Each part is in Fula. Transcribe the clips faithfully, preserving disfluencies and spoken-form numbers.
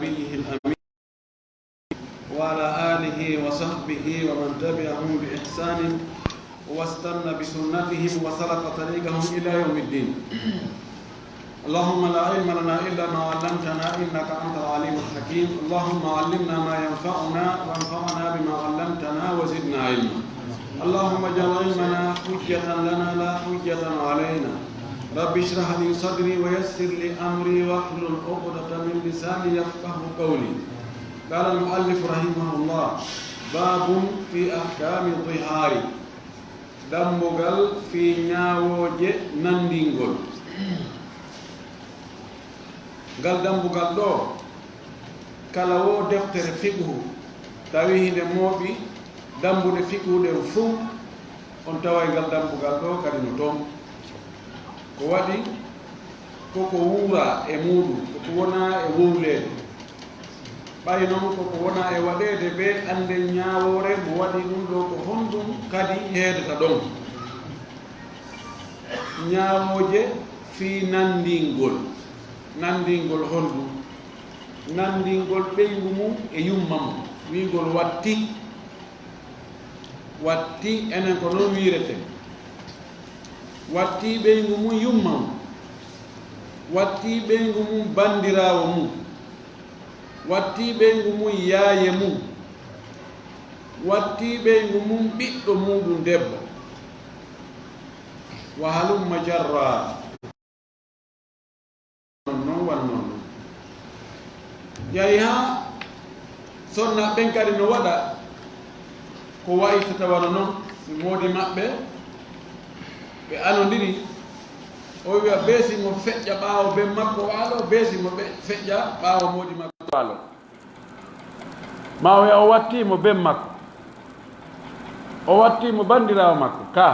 نبيه الأمين وعلى آله وصحبه ومن تبعهم بإحسان واستن بسنتهم وسلك طريقهم إلى يوم الدين. اللهم لا علم لنا إلا ما علمتنا إنك أنت العليم الحكيم. اللهم علمنا ما ينفعنا وانفعنا بما علمتنا وزدنا علما. اللهم اجعل علمنا حجة لنا لا حجة علينا. رب اشرح لي صدري ويسر لي أمري واحلل عقدة من لساني يفقه قولي. قال المؤلف رحمه الله: باب في أحكام الظهار. Dambugal fii ñaawooje nanndingol. Ngal dambugal ɗoo, kala woo deftere fiqhu tawi hinde mooɓi dambuɗe fiqhu ɗen fow, on taway ngal dambugal ɗoo kadi no toon. Ko waɗi ko ko wuuraa e muuɗum, ko ko wonaa e wowleede. Ɓay noon ko ko wonaa e waɗeede ɓe annden ñaawoore mo waɗi ɗum ɗoo ko honɗum kadi heedata ɗon. Ñaawooje fii nanndingol. Nanndingol honɗum? Nanndingol ɓeyngu mum e yumma mum. Wi'gol watti, watti, enen ko noon wi'reten. Watti ɓeyngu mum yumma mum. Watti ɓeyngu mum banndiraawo mum. Watti ɓeyngu mum yaaye mum. Watti ɓeyngu mum ɓiɗɗo muuɗum debbo. Wa halumma jarra. Noon wano noon. Yahi haa sonnaaɓe ɓen kadi no waɗa ko wayi so tawano noon, si moodi maɓɓe ɓe anondiri, o wi'a bee si mo feƴƴa ɓaawo ben makko waalo, bee si mo ɓe feƴƴa ɓaawo moodi makko waalo. Ma o wi'a o watti mo ben makko, o watti mo banndiraawo makko. Ka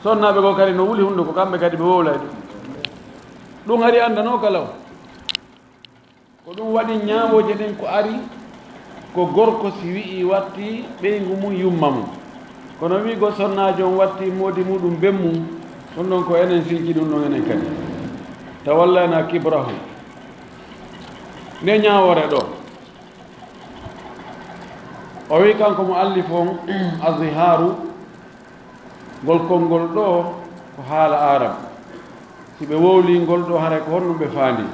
sonnaaɓe goo kadi no wuli hunnduko, kamɓe kadi ɓe wowlay ɗum. Ɗum hari anndanoo kala o. Ko ɗum waɗi ñaawooje ɗen ko ari ko gorko si wi'i watti ɓeyngu mum yumma mum. Kono wi'gol sonnaajo on watti moodi muuɗum ben mum, ɗum ɗon ko enen sinci ɗum ɗon enen kadi. Tawallana kibrahu. Nde ñaawoore ɗoo, o wi'i kanko mu'allif on, azhihaaru, ngol konngol ɗoo ko haala Arab. Si ɓe wowlii ngol ɗoo, haray ko honɗum ɓe faandi?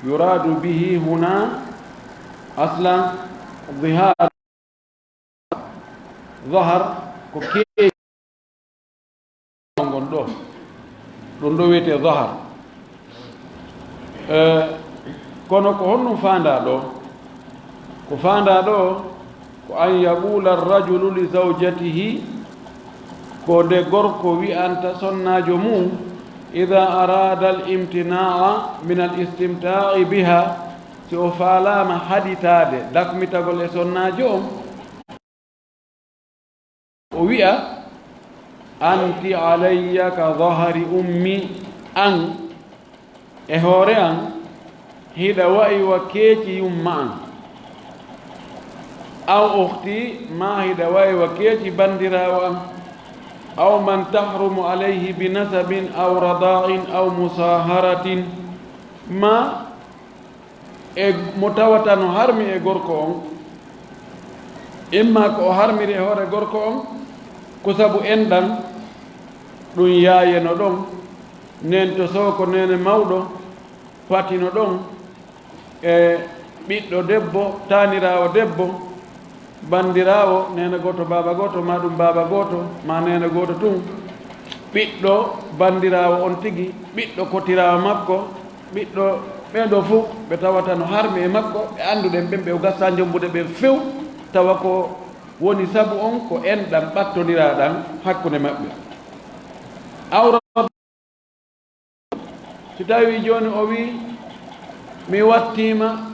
Yuraadu bihi huna aslan zihar. Zahar ko keewi ngon ɗoo. Ɗum ɗoo wiyetee zahar. Eh, kono ko honɗum faandaa ɗoo? Ko faandaa ɗoo ko an yaqula rajulu li zawjatihi, ko nde gorko wi'anta sonnaajo mum, ida arada al imtinaa min al istimta'i biha, si o faalaama haɗitaade dakmitagol e sonnaajo on, o wi'a, anti alayya ka zahari ummi, an e hoore an, hiɗa wa'i wa keeci yumma an. Aw ukhti, maa hiɗa wa'i wa keeci banndiraawo an. Aw man tahrumu alayhi bi nasabin aw rada'in aw musaharatin. Maa e mo tawata no harmi e gorko on, imma ko o harmiri e hoore gorko on, ko sabu enɗan, ɗum yaayeno ɗon, neen to soo ko neene mawɗo, patino ɗon, e ɓiɗɗo debbo, taaniraawo debbo, banndiraawo, neene gooto, baaba gooto, maa ɗum baaba gooto, maa neene gooto tun, ɓiɗɗo banndiraawo on tigi, ɓiɗɗo kotiraawo makko, ɓiɗɗo, ɓeen ɗoo fof ɓe tawata no harmi e makko, ɓe annduɗen ɓen, ɓe o gasa jombude ɓen few, tawa ko woni sabu on ko enɗan ɓattondiraa ɗan hakkunde maɓɓe. Awra Si tawii jooni o wi'i, "Mi wattiima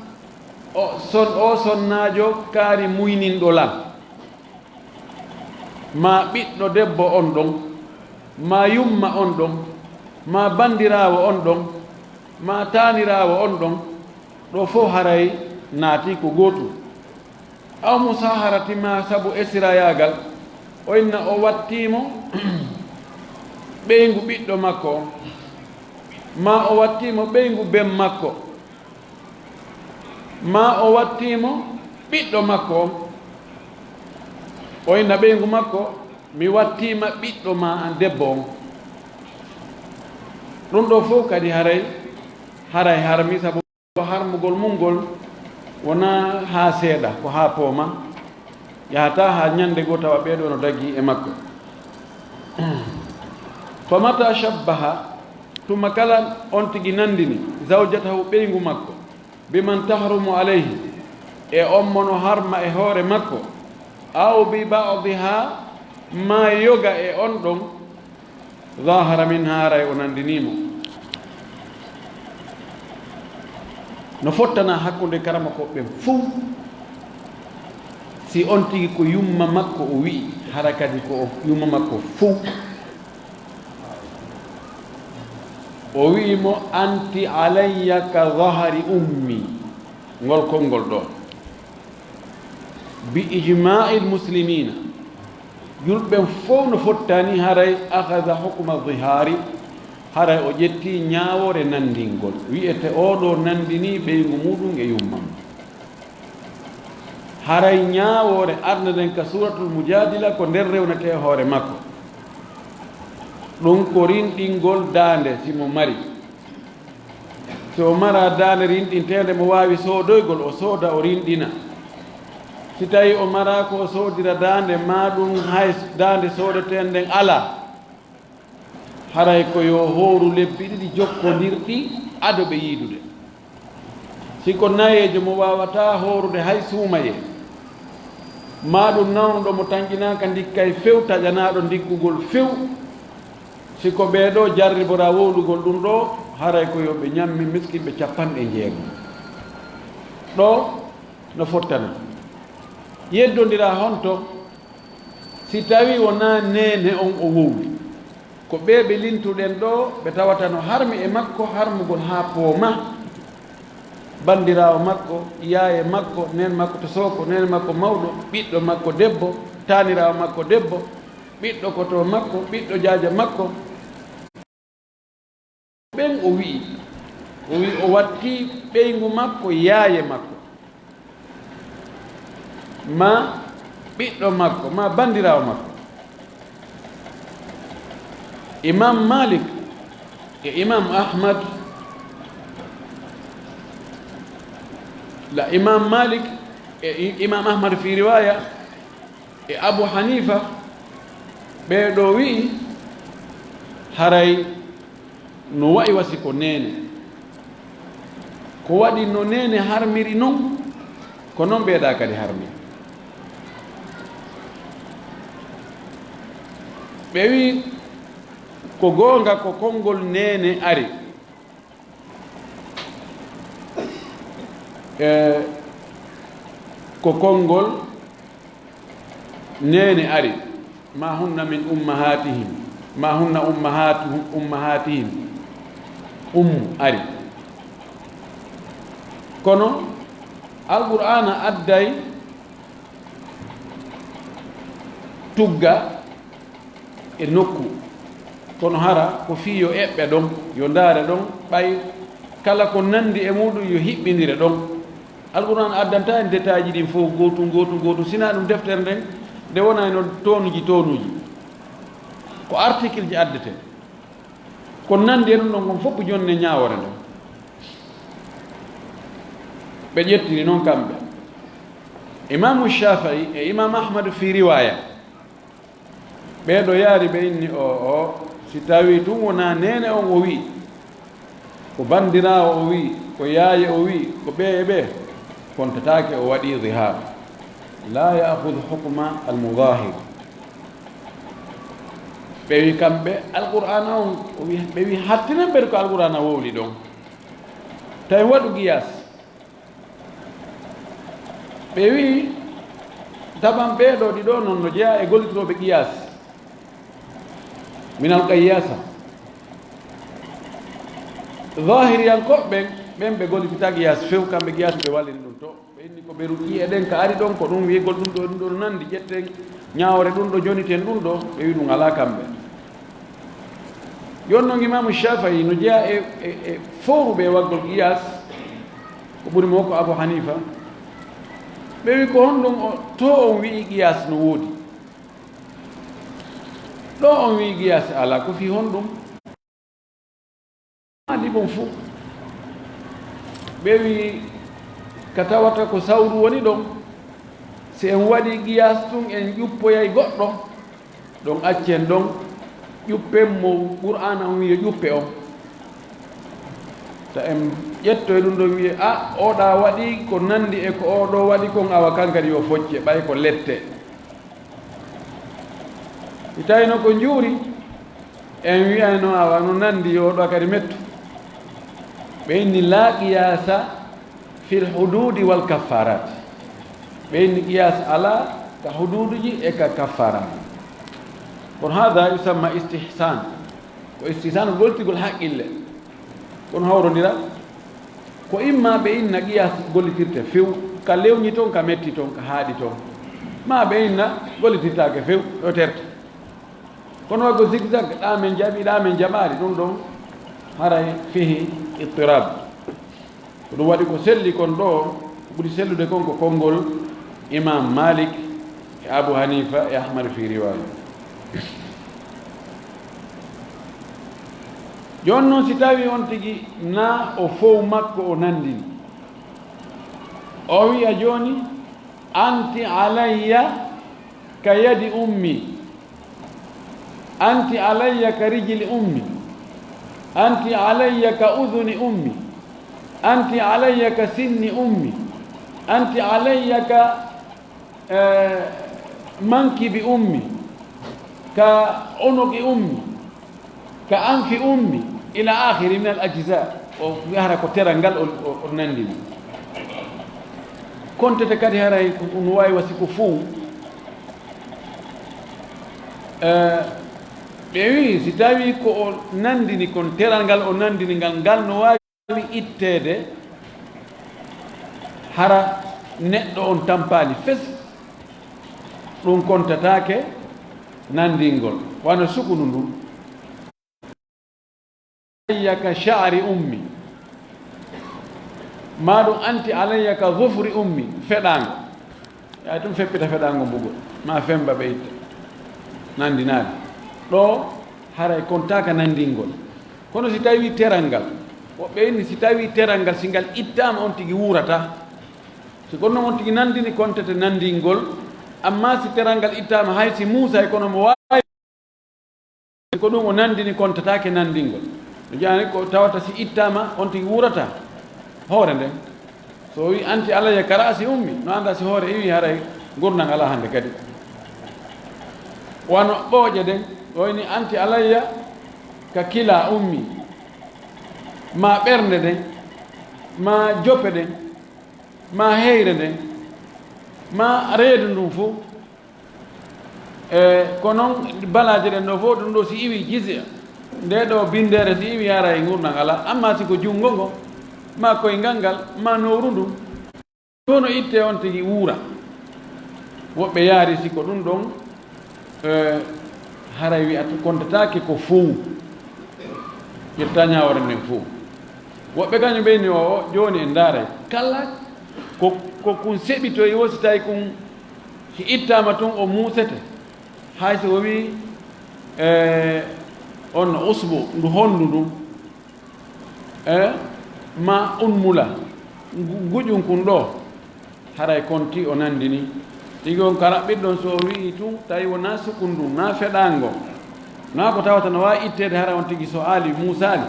o son-, o sonnaajo kaari muyninɗo lan, maa ɓiɗɗo debbo on ɗon, maa yumma on ɗon, maa banndiraawo on ɗon, maa taaniraawo on ɗon," ɗo fof haray naati ko gootum. Aw musaharati maa sabu esirayaagal, o inna o wattii mo ɓeyngu ɓiɗɗo makko on, maa o wattii mo ɓeyngu ben makko. Ma o wattii mo ɓiɗɗo makko on. O inna ɓeyngu makko, "Mi wattii ma ɓiɗɗo ma an debbo on." Ɗum ɗo fof kadi haray, haray harmi, sabu harmugol mum ngol wonaa haa seeɗa, ko haa pooma. Yahataa haa ñannde goo tawa ɓee ɗoo no dagii e makko. Fa mata shabbaha, tuma kala on tigi nanndini zawjatahu, ɓeyngu makko, biman tahrumu alayhi, e on mo no harma e hoore makko, aw bi ba'diha, maa yoga e on ɗon, zahara minha, haray o nanndinii mo. No fottana hakkunde karamokooɓe ɓen fow, si on tigi ko yumma makko o wi'i, hara kadi ko o yumma makko fow. O wi'i mo, "Anti alayya ka zahari ummi." Ngol konngol ɗo. Bi ijma'il muslimina. Julɓe fow no fottani haray akhadha hukma zihari, haray o ƴetti ñaawoore nanndingol. Wi'ete oo ɗoo nanndini ɓeyngu muɗum e yumma mum. Haray ñaawoore arnde nden ka Suuratul Mujaadila ko nder rewnetee hoore makko. Ɗum ko rinɗingol daande, si mo mari. Si o mara daande rinɗinteende mo waawi soodoygol, o sooda, o rinɗina. Si tawii o maraa ko o soodira daande, maa ɗum hay daande soodeteende nden alaa, haray ko yo hooru lebbi ɗiɗi jokkondirɗi ado ɓe yiidude. Si ko nayeejo mo waawataa hoorude hay suumayee, maa ɗum nawnuɗo mo tanƴinaaka ndikkay few, taƴanaaɗo ndiggugol few, si ko ɓee ɗoo jarriboraa wowlugol ɗum ɗoo, haray ko yo ɓe ñammi miskinɓe capanɗe jeegom. Ɗoo no fottana. Yeddondiraa honto? Si tawii wonaa neene on o wowli, ko ɓee ɓe lintuɗen ɗoo, ɓe tawata no harmi e makko harmugol haa pooma. Banndiraawo makko, yaaye makko, neen makko to sooko, neen makko mawɗo, ɓiɗɗo makko debbo, taaniraawo makko debbo, ɓiɗɗo koto makko, ɓiɗɗo jaaja makko. Ɓen o wi'i, o wi'i o watti ɓeyngu makko, yaaye makko, ma ɓiɗɗo makko, ma banndiraawo makko. Imam Malik e Imam Ahmad, la Imam Malik e I-, Imam Ahmad fi riwaya, e Abu Hanifa, ɓee ɗoo wi'i, haray no wa'i wa si ko neene. Ko waɗi no neene harmiri non, ko non ɓee ɗaa kadi harmiri. Ɓe wi'i, ko goonga ko konngol neene ari. E ko konngol neene ari, "Ma hunna min ummahatihim, ma hunna ummahatuhum, ummahatihim." Ummu ari. Kono Alqur'aana adday tugga e nokku, kono hara ko fii yo eɓɓe ɗon, yo ndaare ɗon, ɓay kala ko nanndi e muuɗum yo hiɓɓindire ɗon. Alqur'aan addanta en detaaji ɗin fof gootum, gootum, gootum, sinaa ɗum deftere nden, nde wona e no toonuji, toonuji. Ko article ji addete. Ko nanndi e ɗum ɗon kon fof jonne ñaawoore nden. Ɓe ƴettiri noon kamɓe. Imaamu Shaafi'i e Imaamu Ahmadu fii riwaaya. Ɓee ɗo yaari ɓe inni o, o, si tawii tun wonaa neene on o wi'i, ko banndiraawo o wi'i, ko yaaye o wi'i, ko ɓee e ɓee, kontataake o waɗii zihaar. Laa ya'khudhu hukma al-muzaahir. Ɓe wi'i kamɓe, Alqur'aana on, o wi'i, ɓe wi'i, hattinen ɓen ko Alqur'aana wowli ɗon. Tawi waɗu qiyaas. Ɓe wi'i, taban ɓee ɗoo ɗiɗo non no jeyaa e gollitirooɓe qiyaas. Minal qayyasa. Zahiriyankooɓe ɓen, ɓen ɓe gollitata qiyaas few, kamɓe qiyaas ɓe wallini ɗum to. Ɓe inni ko ɓe ruƴƴi e ɗen ka ari ɗon, ko ɗum wi'egol ɗum ɗo, ɗum ɗo no nanndi, ƴetten ñaawore ɗum ɗo, joniten ɗum ɗo, ɓe wi'i ɗum alaa kamɓe. Jooni non Imaamu Shaafi'i no jeyaa e, e, e fowruɓe e waggol qiyaas, Ko ɓuri mo ko Abu Hanifa. Ɓe wi ko honɗum o, to on wi'i qiyas no woodi? Ɗo on wi'i qiyas alaa, ko fii honɗum? Andi ɗum fuu. Ɓe wi ka tawata ko sawru woni ɗon. Si en waɗi qiyas tun, en ƴuppoyay goɗɗo. Ɗon accen ɗon, ƴuppen mo Qur'aana on wi'i yo ƴuppe on. Ta en ƴettoy ɗum ɗon wi'e, a, oɗa waɗi ko nandi e ko oɗo waɗi kon, awa kan kadi yo focce, ɓay ko lette. Si tawino ko njuuri, en wi'ayno awa no nandi yo oɗo kadi mettu. Ɓe inni la qiyasa fil hududi wal kaffarat. Ɓe inni qiyas alaa ka hududuji e ka kaffara. Kono hada yusamma istihsan. Ko istihsan, goltigol haqqille. Kono hawrondira ko imma ɓe inna qiyas gollitirte few, ka lewñi ton, ka metti ton, ka haaɗi ton. Ma ɓe inna gollitirtaake few, ɗo terte. Kono wa ko zigzag, ɗa men jaɓi, ɗa men jaɓaali, ɗum ɗon haray fihi ittirab. Ko ɗum waɗi ko selli kon ɗo, ko ɓuri sellude kon ko konngol Imam Malik e Abu Hanifa e Ahmad fi riwaya. Jooni noon, si tawi on tigi na o fow makko o nandini, o wi'a jooni, anti alayya ka yadi ummi, anti alayya ka rijli ummi, anti alayya ka uduni ummi, anti alayya ka sinni ummi, anti alayya ka, eh, mankibi ummi, ka onoki ummi, ka anfi ummi, ila akhiri min al ajza. O yahara ko teral ngal o, o, o nandini. Kontete kadi haray ko, no wawi wasi ko fow. Eh, ɓe wi, si tawi ko o nandini kon, teral ngal o nandini ngal, ngal no wawi itteede, hara neɗɗo on tampaali fes, ɗum kontataake nandingol, wano sukunu ndun. Alayya ka sha'ri ummi. Ma ɗum anti alayya ka zufri ummi, feɗaango. Yaay ɗum feppita feɗaango mbugol. Ma femba ɓe itta. Nandinaali. Ɗo haray kontaaka nandingol. Kono si tawi teral ngal, woɓɓe inni si tawi teral ngal, si ngal ittaama on tigi wuurata. Si kono on tigi nandini kontete nandingol, amma si teral ngal ittaama hay si Muusa e kono mo waawi Ko ɗum o nandini kontataake nandingol. No jaani ko tawata si ittaama on tigi wuurata hoore nden. So o wi anti alayya ka ra'si ummi, no annda si hoore iwi haray ngurndan alaa hannde kadi. Wano ɓooƴe ɗen, o wini anti alayya ka kila ummi, ma ɓernde nden, ma jope ɗen, ma heyre nden, ma reedu ndun fow. E ko noon balaaje ɗen ɗo fof, ɗum ɗo si iwi jisi, nde ɗo binndere si iwi, haray ngurndan alaa. Amma si ko junngo ngo, ma koyngal ngal, ma nowru ndun, kono itte on tigi wuura. Woɓɓe yaari si ko ɗum ɗon, e, haray wi'ata kontataake ko fow. Ƴetta ñaawore nden fow. Woɓɓe kañum ɓe ni o, o, jooni en ndaaray. Kala ko, ko kun seɓitoyi o, si tawi kun si ittaama tun o muusete. Hay so o wii, e, on usbu, ndu honndu ndun. E, ma un mula, ngu-, guƴun kun ɗo. Haray konti o nandini. Tigi on ka raɓɓiɗɗon so o wi'i tun, tawi wonaa sukun ndun, naa feɗaango, naa ko tawata no waawi itteede, haray on tigi so aali muusaali,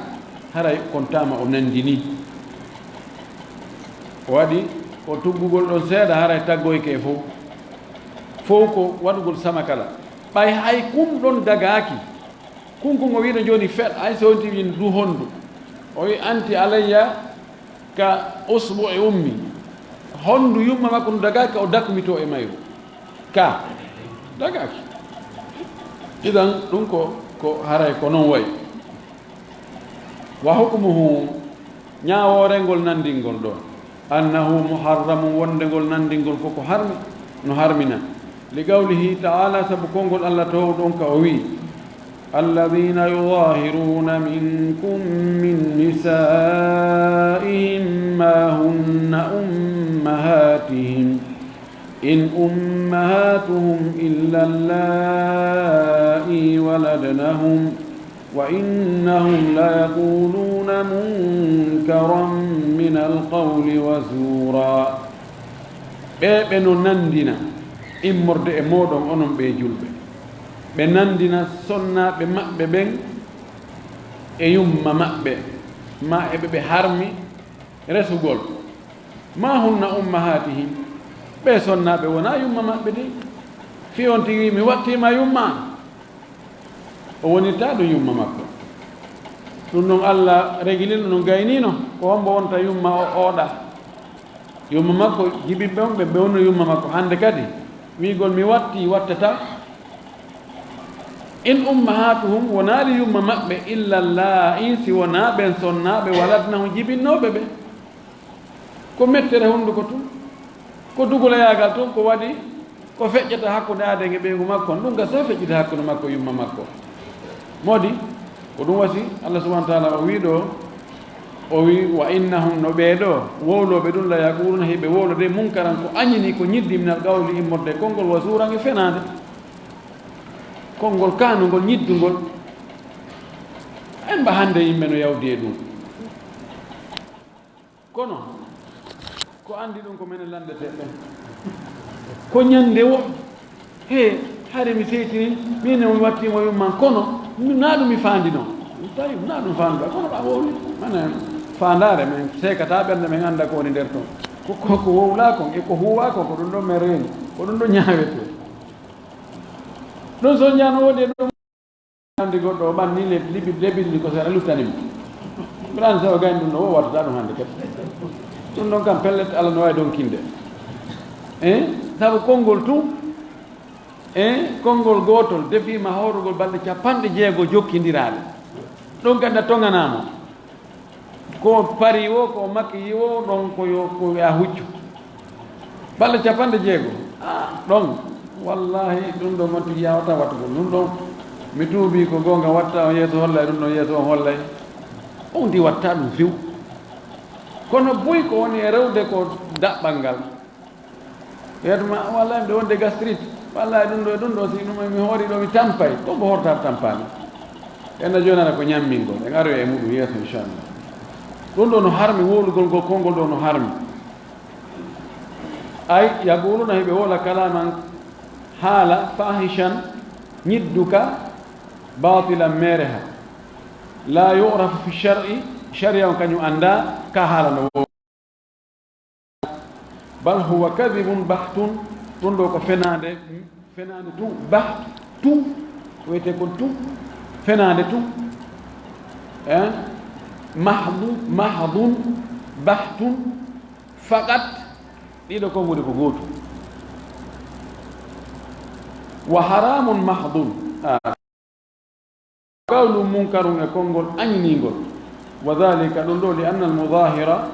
haray kontaama o nandini. O waɗi ko tuggugol ɗon seeɗa, haray taggoyke e fow. Fow ko waɗugol sama kala. Ɓay hay kun ɗon dagaaki. Kun kun o wi'no jooni feɗ, hay so on tigi ndu honndu. O wi'i anti alayya ka usbu'i ummi. Honndu yumma makko ndu dagaaki, o dakmitoo e mayru. Ka dagaaki. Idan ɗum ko, ko haray ko non wayi. Wa hukmuhu, ñaawoore ngol nanndingol ɗo, annahu muharramun, wonde ngol nanndingol ko ko harmi, no harmina. Li qawlihi ta'ala, sabu konngol Allah toowɗo on ka o wi'i, الذين يظاهرون منكم من نسائهم ما هن أمهاتهم، إن أمهاتهم إلا اللائي ولدنهم، وإنهم ليقولون منكرا من القول وزورا. Ɓe ɓe no nanndina immorde e mooɗon, onon ɓe julɓe. Ɓe nanndina sonnaaɓe maɓɓe ɓen e yumma maɓɓe, ma e ɓe ɓe harmi resugol. Ma hunna ummahatihim, ɓe sonnaaɓe wonaa yumma maɓɓe de. Fii on tigi mi wattiima yumma, o wonirtaa ɗum yumma makko. Ɗum ɗon Allah regilino, ɗum gaynino, ko hombo wonta yumma o, oɗa. Yumma makko, jibinɓe on, ɓe, ɓe wonno yumma makko. Hannde kadi, wi'gol mi watti, wattataa. In ummahatuhum, wonaali yumma maɓɓe, illa laa'i, si wonaa ɓen sonnaaɓe, waladnahum, jibinnooɓe ɓe. Ko mettere hunnduko tun, ko dugulayaagal tun, ko waɗi, ko feƴƴata hakkunde aaden e ɓeyngu makko on, ɗum gasa feƴƴude hakkunde makko e yumma makko. Modi, ko ɗum wasi Allah subhanahu wa ta'ala o wii ɗo, o wii, "Wa innahum", no ɓee ɗo wowlooɓe ɗum, "la yaquluna", hiɓe wowlude, "munkaran", ko añini, ko ñiddi, "minal qawli", immorde konngol, "wa zuuran", e fenaande. Konngol kaanungol, ñiddungol. En mba hannde yimɓe no yawdi e ɗum. Kono, ko anndi ɗum ko menen lanndete ɓen. Ko ñannde wo, he, hari mi seytini, min ne mi wattiimo yumman, kono, mi, naa ɗum mi faandino. Tawi, naa ɗum faanduɗa, kono ɓa wowli. Mane, faandaare, men seekata ɓernde, men annda ko woni nder ton. Ko, ko, ko wowlaa kon, e ko huuwaa kon, ko ɗum ɗon men reeni, ko ɗum ɗon ñaawete. Ɗum so ñaano woodi e ɗum. Hannde goɗɗo o ɓanni le-, libi-, lebilli ko sera luttani mo. Mbiɗa anndi sabu gayni ɗum no o wattata ɗum hannde kadi. Ɗum ɗon kam pellet Allah no waawi donkinde. Eh? Sabu konngol tun, eh, konngol gootol defiima hoorugol balɗe capanɗe jeego jokkindiraaɗe. Ɗum kadi a toŋanaama. Ko Pari wo, ko Makki wo, ɗon ko yo, ko ya huccu. Balɗe capanɗe jeego. Ah, ɗon. Wallahi, ɗum ɗon on tigi yawata watugol. Ɗum ɗon, mi tuubi ko goonga watta on yeeso hollay, ɗum ɗon yeeso on hollay. On di watta ɗum few. Kono buy ko woni e rewde ko daɓɓal ngal. Yeeto ma, "Wallahi, miɗo wonde gastrite. Wallahi, ɗum ɗo e ɗum ɗo, si ɗum mi hoori ɗo, mi tampay." To mbo horta tampaani. En na jooni ara ko ñammingol. En aroya e muɗum yeeso, inchallah. Ɗum ɗo no harmi, wowlugol ngol konngol ɗo no harmi. Ay, yaquluna, hiɓe wowla kalaman haala, fahishan, ñidduka, batilan, meereha. La yu'rafu fi shar'i, sharia on kañum annda, ka haala no wo-, bal huwa kadibun bahtun, ɗum ɗo ko fenaande, fenaande tun, baht, tun, wiyete kon tun, fenaande tun. Eh? Mahdu, mahdun, bahtun, faqat, ɗiɗo konguɗi ko gootum. Wa haramun mahdun. Ah. Qawlun munkarun, e konngol añiningol. Wa dhalika, ɗum ɗo, li anna al mudahira,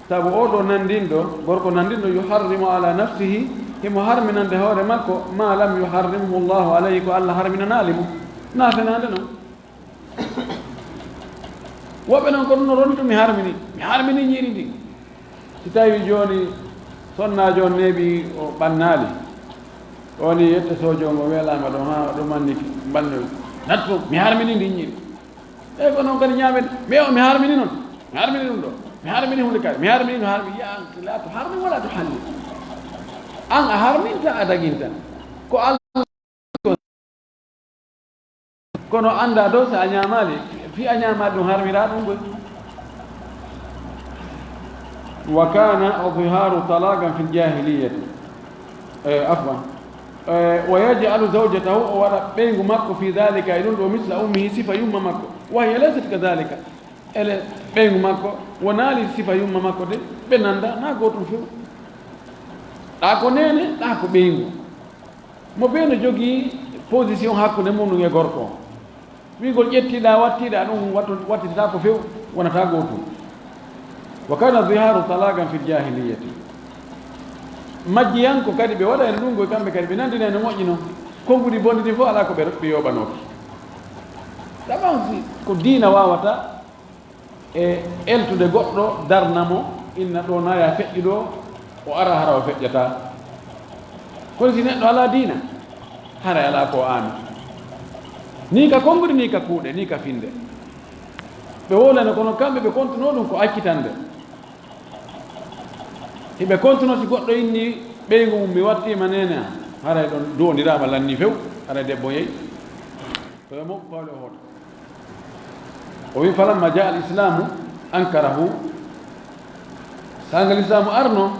sabu oo ɗo nanndinɗo, gorko nanndinɗo, yuharrimu ala nafsihi, himo harminande hoore makko, ma lam yuharrimhu Allahu alayhi, ko Allah harminanaali mo. Na fenaande non. Woɓɓe non ko ɗum no rontu, "Mi harmini, mi harmini ñiiri ndin." Si tawi jooni sonnaajo on neeɓi, o ɓannaali, o woni yetta sojo ngo weelaama ɗon, haa ɗum anni ɓannoy. Nattu, "Mi harmini ndin ñiiri." Eyi, ko noon kadi ñaamen, mais o, "Mi harmini noon, mi harmini ɗum ɗo, mi harmini hunde kadi, mi harmini no harmi." Yaa, laa to harmi wala to halli. An a harminta, a daginta. Ko Allah. Kono annda dow, so a ñaamaali, fii a ñaamaali ɗum harmiraa ɗum koy. Wa kana adhiharu talaqan fil jahiliyyati. Eh, afwan. Eh, wa yaj'alu zawjatahu, o waɗa ɓeyngu makko, fi dhalika, e ɗum ɗo, misla ummihi, sifa yumma makko. Wa hiya laysat kadhalika. Ele ɓeyngu makko wonaali sifa yumma makko de, ɓe nanda, na gootum few. Ɗa ko neene, ɗa ko ɓeyngu. Mo bee no jogii position hakkunde mum e gorko on. Wi'gol ƴettiɗaa, wattiɗaa ɗum, wattu-, wattitataa ko few, wonataa gootum. Wa kana dhihaaru talaqan fil jaahiliyyati. Majjiyanko kadi ɓe waɗayno ɗum koy, kamɓe kadi ɓe nandinayno moƴƴi non. Konguɗi bonɗi ɗin fof alaa ko ɓe, ɓe yooɓanooki. Taban si ko diina waawata e eltude goɗɗo, darna mo, inna ɗo na ya feƴƴu ɗo, o ara hara o feƴƴata. Kono si neɗɗo alaa diina, haray alaa ko aami. Ni ka konngudi, ni ka kuuɗe, ni ka finde. Ɓe wowlano, kono kamɓe ɓe kontuno ɗum ko accitande. Hiɓe kontuno si goɗɗo inni ɓeyngu mum, mi wattiima neene am, haray ɗon duwondiraama, lanni few, haray debbo yehi. Ko yo mawɓe pawle o hoota. O wi, "Falamma jaa al islamu ankarahu." Sanga lislaamu arno,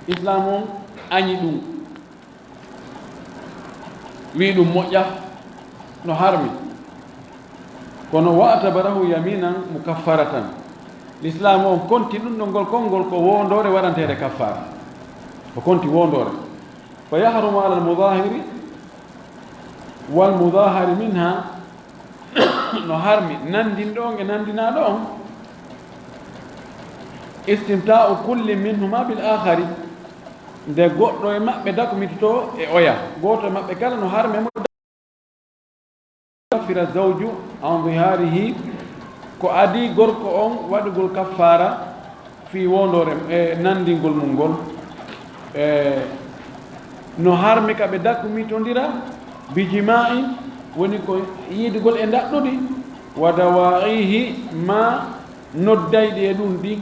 islaamu on añi ɗum. Wi ɗum moƴƴa, no harmi. Kono, "wa atabarahu yaminan mukaffaratan." Lislaamu on konti ɗum ɗon ngol konngol ko wondoore waɗanteede kaffaara. O konti wondoore. "Fa yahrumu ala al mudahiri wal mudahari minha." No harmi nandinɗo on e nandinaaɗo on. "Istimta'u kulli minhuma bil akhari." Nde goɗɗo e maɓɓe dakumitotoo e oya, gooto e maɓɓe kala no harmi mo. "Kaffira zawju an dhiharihi." Ko adii gorko on waɗugol kaffaara fii wondoore e nandingol mum ngol. E no harmi ka ɓe dakumitondira, "bi jima'in", woni ko yiidugol e ndaɗɗudi, "wa dawa'ihi", ma noddayɗi e ɗum ɗin.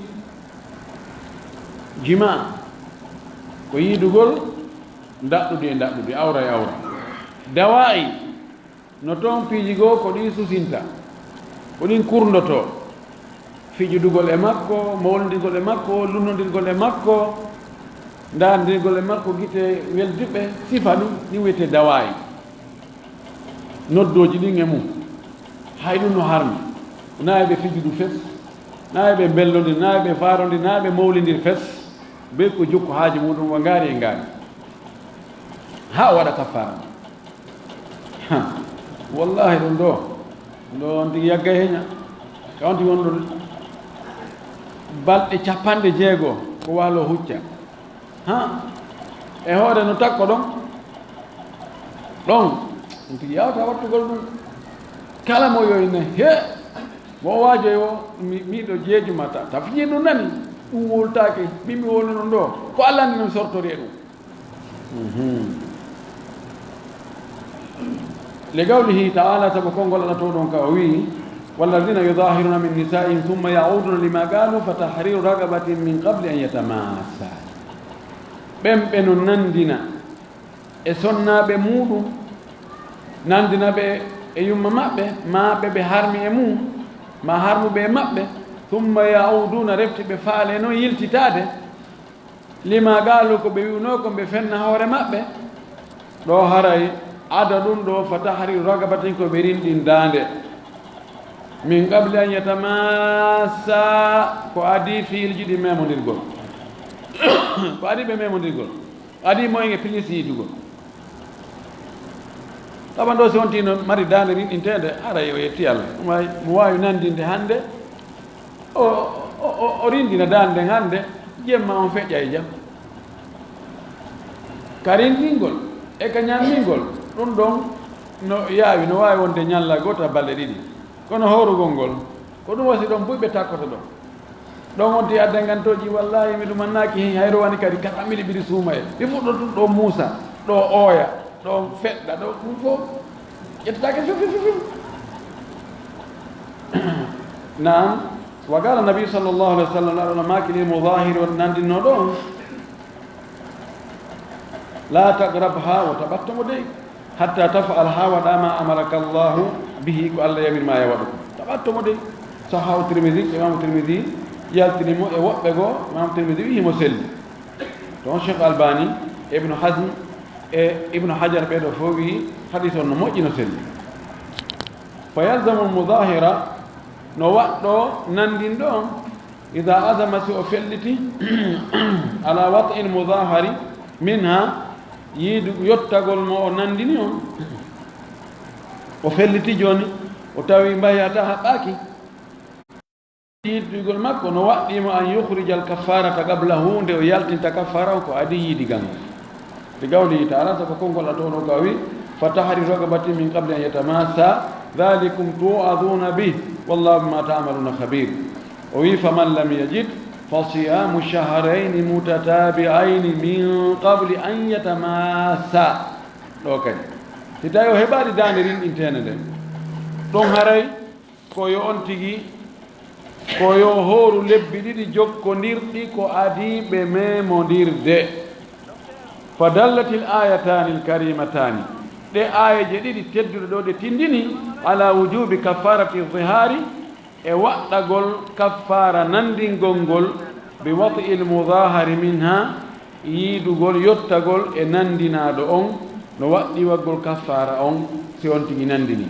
Jima' ko yiidugol ndaɗɗudi e ndaɗɗudi, awra e awra. Dawa'i, no toon piiji goo ko ɗin susinta, ko ɗin kurndotoo. Fijudugol e makko, mawlindirgol e makko, lunnondirgol e makko, ndaarndirgol e makko gite weldiɓe, sifa ɗum, ɗin wiyetee dawa'i. Noddooji ɗin e mum, hay ɗum no harmi. Na e ɓe fijudu fes, na e ɓe mbellondir, na e ɓe faarondir, na e ɓe mawlindir fes. Bee ko jokku haaji muɗum wa ngaari e ngaari. Haa o waɗa kaffaara. Ha, wallahi ɗum ɗo, ɗo on tigi yaggay heña. Ka on tigi wonɗo balɗe capanɗe jeego ko waalo hucca. Ha, e hoore no takko ɗon. Ɗon, on tigi yawta wattugol ɗum. Kala mo yoyne, he, mo waajoy o, mi, miɗo jeejuma ta, tafji ɗum nani. Ɗum wowltaake, min mi wowluno ɗo. Ko Allah ni min sortori e ɗum. Mhm. Li qawlihi ta'ala, sabu konngol Allah to ɗon ka o wi'i, "Walladhina yudhahiruna min nisa'ihim thumma ya'uduna lima qalu fa tahriru raqabatin min qabli an yatamassa." Ɓen ɓe no nandina e sonnaaɓe muɗum, nandina ɓe e yumma maɓɓe, ma ɓe ɓe harmi e mum, ma harmuɓe e maɓɓe, thumma ya'uduna, refti ɓe faale non yiltitaade, lima qaalu, ko ɓe wi'unoo ko ɓe fenna hoore maɓɓe, ɗo haray ada ɗum ɗo fa tahriru raqabatin ko ɓe rinɗindaande. Min qabli an yatamassa, ko adii fiilji ɗi memondirgol. Ko adii ɓe memondirgol. Adii mo en e pilis yiidugol. Tawa ɗo si wontii no mari daande rinɗinteende, haray o yetti Allah. Mo waawi, mo waawi nandinde hannde, o, o, o, o rinɗina daande nden hannde, jemma on feƴƴa e jam. Ka rinɗingol e ka ñammingol, ɗum ɗon no yaawi, no waawi wonde ñalla goota balɗe ɗiɗi. Kono hoorugol ngol, ko ɗum wasi ɗon buy ɓe takkoto ɗon. Ɗon on ti adda ngantooji, wallahi, mi ɗumannaaki hen, hayro wani kadi, kata mili ɓiri suumaye. Mi fuɗɗo ɗum ɗo muusa, ɗo ooya, ɗo feɗɗa, ɗo ɗum fof ƴettataake, fiw, fiw, fiw, fiw. Naam, wa qala nabi sallallahu alaihi wasallam, Laɗo no maaki lil mudahiri, on nandinno ɗon. La taqrabha, wota ɓatto mo dey, hatta taf'al, haa waɗa ma amaraka Allahu bihi, ko Allah yamir ma ya waɗu. Ta ɓatto mo dey. Sahahu Tirmidhi, Imamu Tirmidhi yaltini mo e woɓɓe goo, Imamu Tirmidhi wi'i mo selli. Ɗon Cheikh Albani, Ibnu Hazm e Ibnu Hajar, ɓee ɗoo fof wi'i hadis on no moƴƴi, no selli. Fa yalzamu al mudahira, no waɗɗo nandinɗo on, Idaa azama, si o felliti, ala wat'il mudaahari minha, yiidu yottagol mo o nandini on, o felliti jooni, o tawi mbayataa haɓɓaaki. Yiidugol makko no waɗɗii mo an yukhrijal kaffaarata qablahu, nde o yaltinta kaffaara on ko adii yiidigal ngol. Li qawlihi ta'ala, sabu konngol Allah to ɗo ka o wi, فتحرير رقبة من قبل أن يتماسا، ذلكم توعظون به، والله بما تعملون خبير. O wi, فمن لم يجد فصيام شهرين متتابعين من قبل أن يتماسا. Ɗo kadi, si tawi o heɓaali daande rinɗinteende nden, ɗon haray ko yo on tigi, ko yo hooru lebbi ɗiɗi jokkondirɗi ko adii ɓe memondirde. فدلت الآيتان الكريمتان، ɗe aayeeje ɗiɗi tedduɗe ɗo ɗe tindini, على وجوب كفارة الظهار، e waɗɗagol kaffaara nanndingol ngol, بوطء المظاهر منها، yiidugol, yottagol e nanndinaaɗo on, no waɗɗii waɗgol kaffaara on si on tigi nanndini.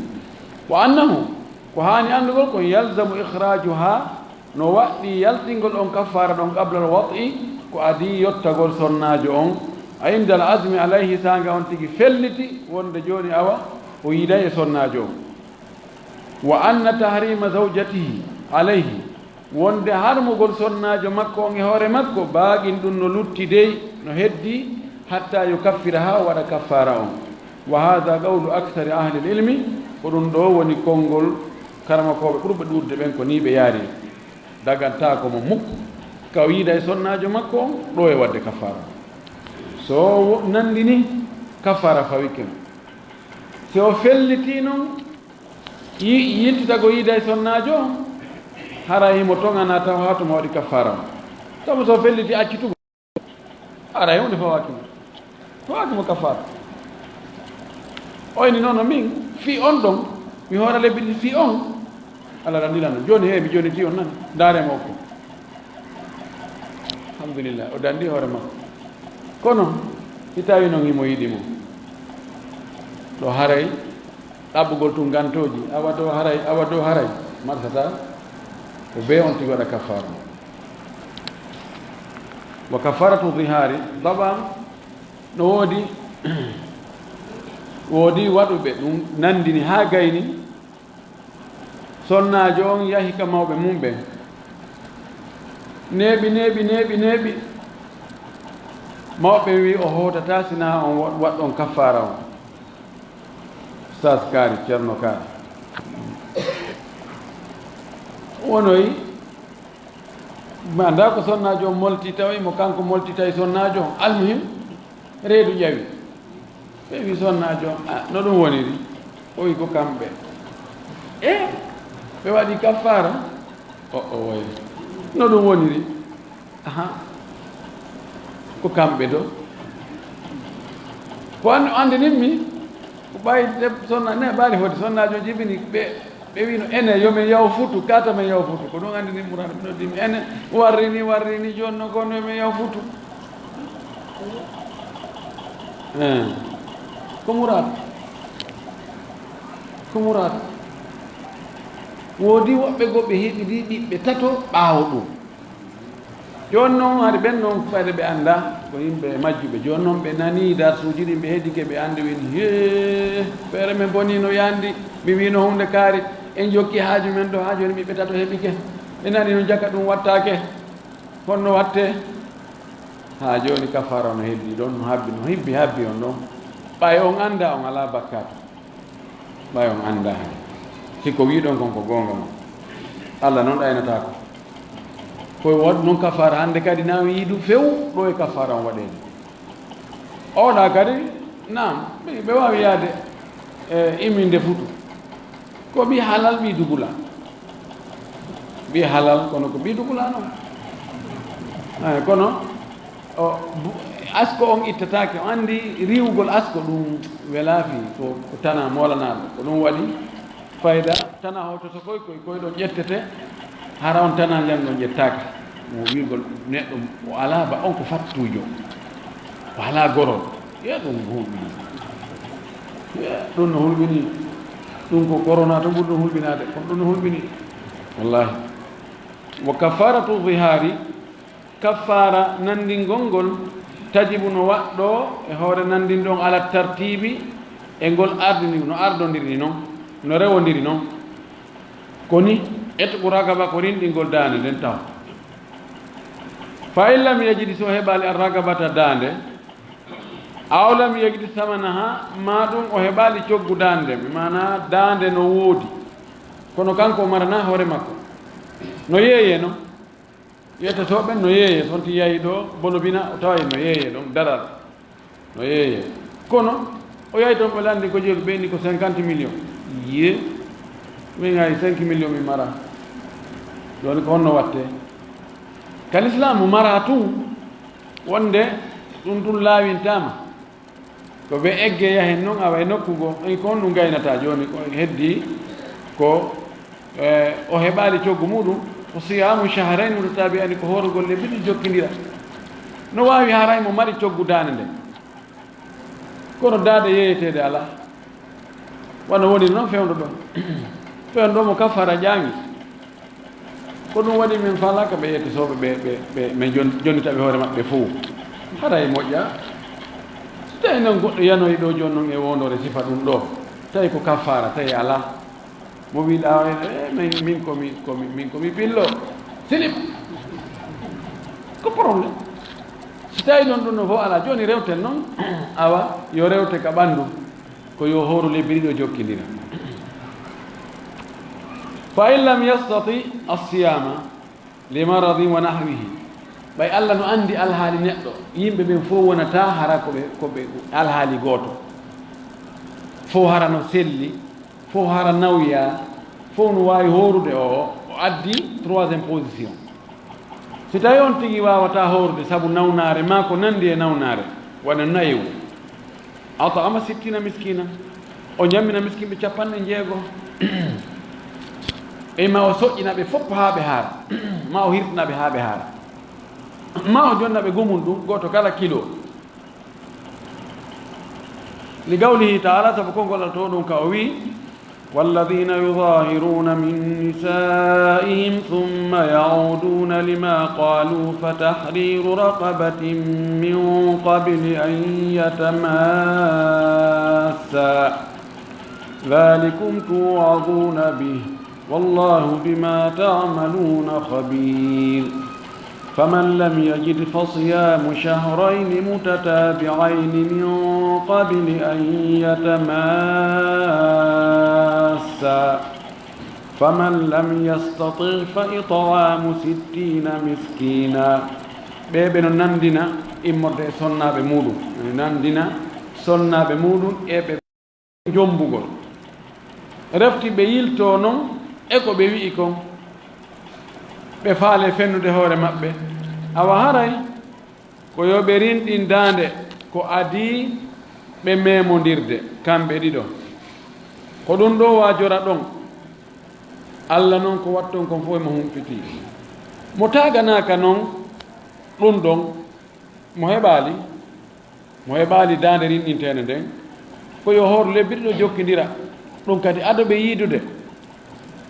وأنه، ko haani anndugol kon, يلزم إخراجها، no waɗɗii yaltingol on kaffaara ɗon, قبل الوطء، ko adii yottagol sonnaajo on, عند العزم عليه، saanga on tigi felliti wonde jooni awa o yiiday e sonnaajo on. وأن تحريم زوجته عليه، wonde harmugol sonnaajo makko on e hoore makko, باق، ɗum no lutti dey, no heddii, حتى يكفرها، o waɗa kaffaara on. وهذا قول أكثر أهل العلم، ko ɗum ɗo woni konngol karamokooɓe ɓurɓe ɗuuɗude ɓen, ko nii ɓe yaari. Dagantaako mo mukk ka o yiida e sonnaajo makko on ɗo e waɗde kaffaara. So wo-, nanndini, kaffaara fawike mo. Si o felliti non, yi-, yiltitagol yiida e sonnaajo on, haray himo toŋanaa taw haa tuma waɗi kaffaara on. Sabu so o felliti accitugol, haray huunde fawaaki mo. Fawaaki mo kaffaara. O inni, "Noon, min, fii on ɗon, mi hoora lebbi ɗiɗi fii on." Allah randilano. Jooni, he, mi joonitii on nani. Ndaare mo okko. Alhamdulillah, o danndi hoore makko. Kono, si tawi non himo yiɗi mo, ɗo haray ɗaɓɓugol tun gantooji, awa dow haray, awa dow haray, marsataa ko bee on tigi waɗa kaffaara. Wa kaffaaratu zihaari, baba, no woodi, woodi waɗuɓe ɗum nanndini haa gayni, sonnaajo on yahi ka mawɓe mum ɓen, neeɓi, neeɓi, neeɓi, neeɓi. Mawɓe ɓen wi'i o hootataa sinaa on wa-, waɗɗon kaffaara on. Ustaas kaari, Ceerno kaari. Wonoyi, mi anndaa ko sonnaajo on molti, tawi mo kanko molti, tawi sonnaajo on. Almuhim, reedu ƴawi. Ɓe wi sonnaajo on, "Ah, no ɗum woniri?" O wi, "Ko kamɓe." E, ɓe waɗi kaffaara? O, o wayi. No ɗum woniri? Aha. Ko kamɓe do. Ko an-, anndinin mi, ko ɓay deb-, sonna-, ne ɓaali foti sonnaajo jibini ɓe, ɓe wino, "Ene, yo men yaw futu, kata men yaw futu." Ko ɗum anndinin Murad, ɓe noddi mi, "Ene, warri ni, warri ni, jooni non ko no men yaw futu." Eh, ko Murad. Ko Murad. Woodi woɓɓe goo ɓe heɓi ɗi ɓiɓɓe tato ɓaawo ɗum. Jooni noon, hari ɓen noon, fayde ɓe anndaa ko yimɓe majjuɓe. Jooni noon, ɓe nanii darsuuji ɗin, ɓe heddike, ɓe anndi, ɓe ni, "Hee, feere men bonii no yandi, mi wiino huunde kaari, en jokki haaju men ɗo, haa jooni ɓiɓɓe tato heɓike." Ɓe nani no jaka ɗum wattaake, honno wattee? Haa jooni kafaara no heddii ɗon, no habbi, no hibbi habbi on ɗon. Ɓay on anndaa, on alaa bakkaatu. Ɓay on anndaa hannde. Si ko wi'ɗon kon ko goonga non, Allah non ɗaynataako. Ko waɗu non kafaara hannde kadi, na on yiidu few ɗo e kafaara on waɗeede. Oɗa kadi, naam, ɓe, ɓe waawi yaade, e, imminde futu. Ko ɓii halal, ɓii dugula. Ɓii halal, kono ko ɓii dugula non. Eh, kono o, bu-, asko on ittataake. On anndi riiwugol asko ɗum welaa fii, ko, ko tanaa moolanaaɗo. Ko ɗum waɗi fayda tanaa hawtoto koy, koy, koy ɗon ƴettete, hara on tanaa njan ɗon ƴettaaka. Mo wi'ugol neɗɗo o alaa ba on ko fattuujo, o alaa gorol. Ye ɗum hulɓini. Ye ɗum no hulɓini. Ɗum ko corona tan ɓuri ɗum hulɓinaade. Kono ɗum no hulɓini. Wallahi. Wa kafaratu zihari, kafaara nanndingol ngol, tajibu no waɗɗoo e hoore nanndinɗo on ala tartiibi e ngol ardini, no ardondiri ni non, no rewondiri non. Ko ni, etqu ragaba ko rinɗingol daande nden taw. Fa in lam yajidi, so heɓaali ar ragabata daande, Aw lam yajid samanaha, ma ɗum o heɓaali coggu daande nde, maana daande no woodi, kono kanko o marana hoore makko. No yeeye non. Yettetooɓe no yeeye, so wonti yahi ɗo, bolobina, o taway no yeeye ɗon, daral. No yeeye. Kono, o yahi toon, ɓe lanndi ko jeeɗu, ɓe inni ko cinquante millions. Yiye, min hay cinq millions mi mara. Jooni ko honno watte? Ka Lislaamu mara tun, wonde ɗum tun laawintaama. Ko ɓe egge yahen non, awa e nokku goo, en ko honɗum gaynata jooni? Ko heddi ko, eh, o heɓaali coggu muɗum, ko siyaamu shahrayn mutatabi'ayni, ko hoorugol lebbi ɗiɗi jokkindira. No waawi haray mo mari coggu daande nde. Kono daande yeeyeteede alaa. Wano woni non fewndo ɗo. Fewndo mo kaffara ƴaami. Ko ɗum waɗi min faalaaka ɓe yettetooɓe ɓe, ɓe, ɓe, min jon-, jonnita ɓe hoore maɓɓe fow. Haray moƴƴa. So tawi noon goɗɗo yanoyi ɗo jooni noon e wondoore sifa ɗum ɗo, tawi ko kaffaara, tawi alaa. Mo wiɗa o ene, eh, min, min ko mi, ko mi, min ko mi pillo. Silip. Ko problème. So tawi noon ɗum no fof alaa, jooni rewten noon, awa, yo rewte ka ɓanndu. Ko yo hooru lebbi ɗiɗo jokkindira. Fa in lam yastati as-siyama li maradin wa nahwihi. Ɓay Allah no anndi alhaali neɗɗo, yimɓe ɓen fof wonata hara ko ɓe, ko ɓe alhaali gooto. Fof hara no selli, fof hara nawya, fof no waawi hoorude o, o addi troisième position. Si tawi on tigi waawata hoorude sabu nawnaare maa ko nanndi e nawnaare, wano nayewu, at'ama sittina miskina, o ñammina miskinɓe capanɗe jeego. E ma o soƴƴina ɓe fof haa ɓe haara, ma o hirtina ɓe haa ɓe haara, ma o jonna ɓe gumun ɗum, gooto kala kilo. Li qawlihi ta'ala, sabu konngol Allah to ɗum ka o wi, والذين يظاهرون من نسائهم ثم يعودون لما قالوا فتحرير رقبة من قبل أن يتماسا ذلكم توعظون به والله بما تعملون خبير. فمن لم يجد فصيام شهرين متتابعين من قبل أن يتماسا فمن لم يستطع فإطعام ستين مسكينا. Ɓe ɓe no nanndina immorde e sonnaaɓe muuɗum, ɓe no nanndina sonnaaɓe muuɗum e ɓe. Jombugol. Refti ɓe yiltoo non e ko ɓe wi'i kon, ɓe faalii fennude hoore maɓɓe. Awa haray ko yo ɓe rinɗin daande ko adii ɓe meemondirde kamɓe ɗiɗo. Ko ɗum ɗoo waajora ɗon. Alla non ko watton kon fof e mo humpitii. Mo taaganaaka non ɗum ɗon, mo heɓaali, Mo heɓaali daande rinɗinteende nden, ko yo hooru lebbi ɗiɗo jokkindira, ɗum kadi ado ɓe yiidude.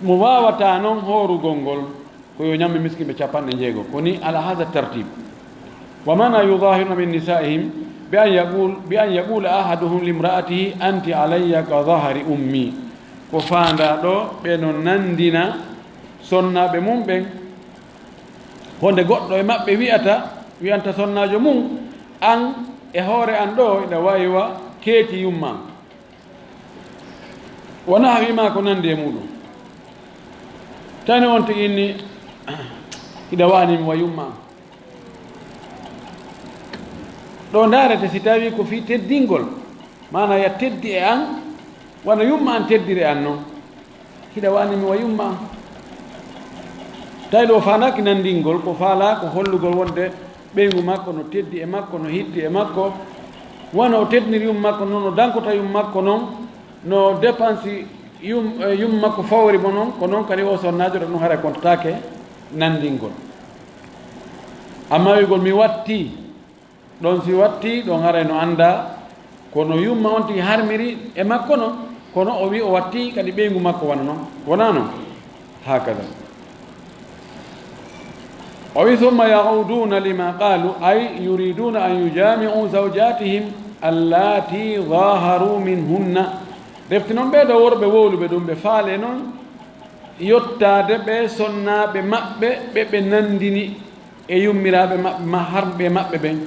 Mo waawataa non hoorugol ngol, ko yo ñammi miskinɓe capanɗe jeego. Ko ni ala haza tartib. Wa mana yudahiruna min nisaihim bi an yaqul, bi an yaqula ahaduhum limraatihi anti alayya ka dahri ummi. Ko faandaa ɗo, ɓe no nanndina sonnaaɓe mum ɓen. Honde goɗɗo e maɓɓe wi'ata, wi'anta sonnaajo mum, an e hoore an ɗo, hiɗa wa'i wa keeci yumma an. Wa nahwi ma ko nandi e muɗum. Tani on tigi inni, hiɗa wa'ani mi wa yumma an. Ɗo ndaarete si tawi ko fii teddingol, maana ya teddi e an, wano yumma an teddiri an non. Hiɗa wa'ani mi wa yumma an. Tawi ɗo faandaaki nanndingol, ko faalaa ko hollugol wonde ɓeyngu makko no teddi e makko, no hitti e makko. Wano o teddiniri yumma makko non, no dankota yumma makko non, no dépense yum-, eh, yumma makko fawori mo non, ko non kadi o sonnaajo ɗo ɗum haray kontataake nanndingol. Amma wi'ugol mi watti, ɗon si watti, ɗon haray no anndaa, kono yumma on tigi harmiri e makko non, kono o wi o watti kadi ɓeyngu makko wano non. Wonaa non? Hakada. O wi, "Summa ya'uduna lima qalu", ay yuriduna an yujami'u zawjatihim allati zaharu minhunna. Refti non ɓee ɗo worɓe wowluɓe ɗum, ɓe faale non yottaade ɓe sonnaaɓe maɓɓe, ɓe ɓe nanndini e yummiraaɓe maɓɓe, ma harmɓe maɓɓe ɓen.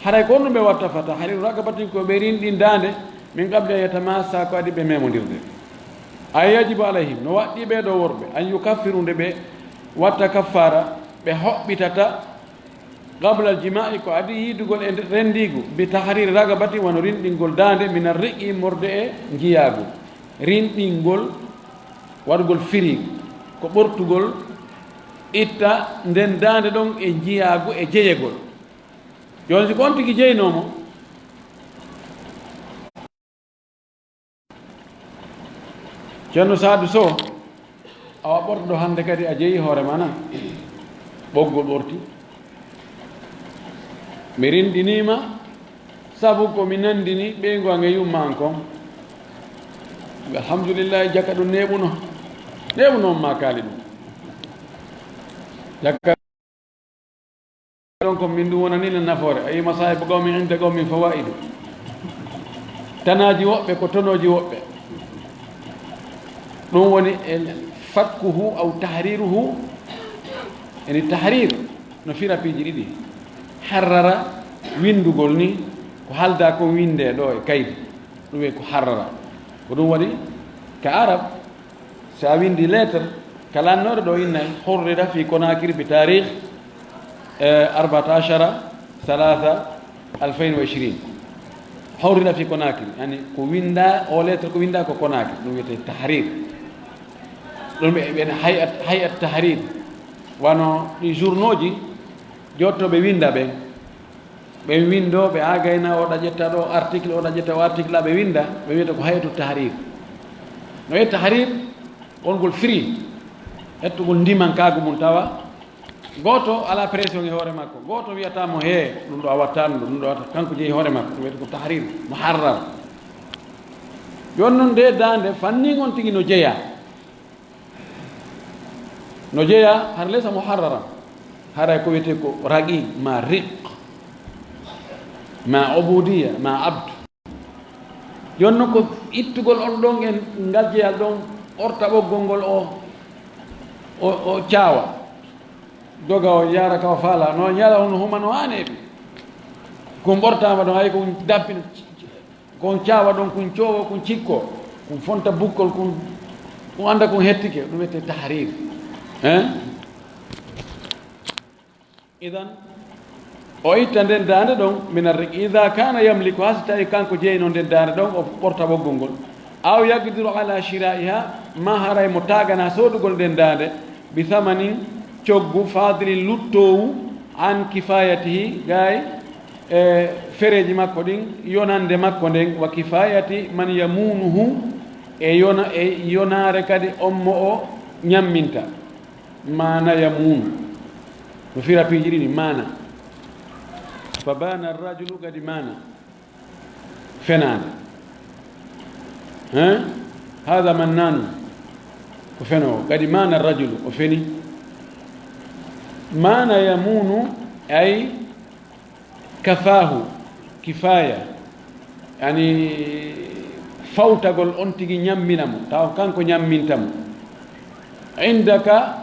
Haray ko honɗum ɓe watta? Fa tahriru raqabatin, ko ɓe rinɗin daande, min qabli an yatamassa, ko adi ɓe memondirde. Ay yajibu alayhim, no waɗɗi ɓe ɗo worɓe, an yukaffiru, nde ɓe watta kaffara, ɓe hoɓɓitata, qabla al jima'i, ko adi yiidugol e rendiigu, bi tahriri raqabatin, wano rinɗingol daande, min arriqi, immorde e njiyaagu. Rinɗingol, waɗugol firi, ko ɓortugol, itta nden daande ɗon e njiyaagu e jeyegol. Jooni, si ko on tigi jeynoo mo, Ceerno Saadu Sow, awa ɓortoɗo hannde kadi a jeyi hoore ma na? Ɓoggol ɓorti. Mi rinɗiniima sabu ko mi nanndini ɓeyngu an e yumma an kon. Alhamdulillahi, jaka ɗum neeɓuno. Neeɓuno on ma kaali ɗum. Jaka ɗon ko min ɗum wonani no nafoore. A yi masaahibu qawmin inda qawmin fawaidu. Tanaaji woɓɓe ko tonooji woɓɓe. Ɗum woni en fakkuhu aw tahriruhu. Eni tahrir no fira piiji ɗiɗi. Harrara, winndugol ni, ko halda kon winnde ɗo e kaydi. Ɗum wiye ko harrara. Ko ɗum waɗi ka Arab, so a winndi lettre, ka lannoɗo ɗo innay, hurrira fi Conakry bi taarikh, eh, arbata ashara thalatha alfayn wa ishrin. Hurrira fi Conakry, yani ko winnda, o lettre ko winnda ko Conakry, ɗum wiyetee tahrir. Ɗum ɓe, ɓen hay'at, hay'at tahrir. Wano ɗi journaux ji, jottooɓe winnda ɓen. Ɓen winndoo, ɓe aagayna, oɗa ƴetta ɗo article, oɗa ƴetta o article, ɓe winnda, ɓe wiyata ko hay'atu tahrir. No e tahrir, wongol free, hettugol ndimankaagu mum tawa. Gooto alaa pression e hoore makko. Gooto wiyata mo, "Hee, ɗum ɗo a wattaano, ɗum ɗo a watta." Kanko jeyi hoore makko, ɗum wiyata ko tahrir, muharrar. Jooni noon, nde daande fannin on tigi no jeyaa. No jeyaa, har laysa muharraran. Haray ko wiyetee ko raqi, ma riq, ma ubudiya, ma abd. Jooni noon ko ittugol on ɗon e ngal jeyal ɗon, ɓorta ɓoggol ngol o, o, o caawa. Doga o yaara ka o faala, no ñala on huma no haaniri. Kun ɓortaama ɗon, hay kun dappina. Kon caawa ɗon, kun coowo, kun cikko, kun fonta bukkol, kun, kun annda kun hettike, ɗum wiyetee tahrir. Hein? Idan, o itta nden daande ɗon, min arriqi, ida kana yamliku, haa si tawi kanko jeyno nden daande ɗon, o ɓorta ɓoggol ngol. Aw yaqdiru ala shira'iha, ma haray mo taagana soodugol nden daande, bi thamanin, coggu, fadilin, luttoowu, an kifayatihi, gay, e fereeji makko ɗin, yonande makko nden, wa kifayati man yamunuhu, e yona-, e yonaare kadi on mo o ñamminta. Maana yamunu. No fira piiji ɗiɗi, maana. Fa bana rajulu, kadi maana. Fenaande. Hein? Hada mannanu. Ko fenoowo. Kadi maana rajulu, o feni. Maana yamunu, ay kafahu, kifaya. Yani, fawtagol on tigi ñammina mo, taw kanko ñamminta mo. Indaka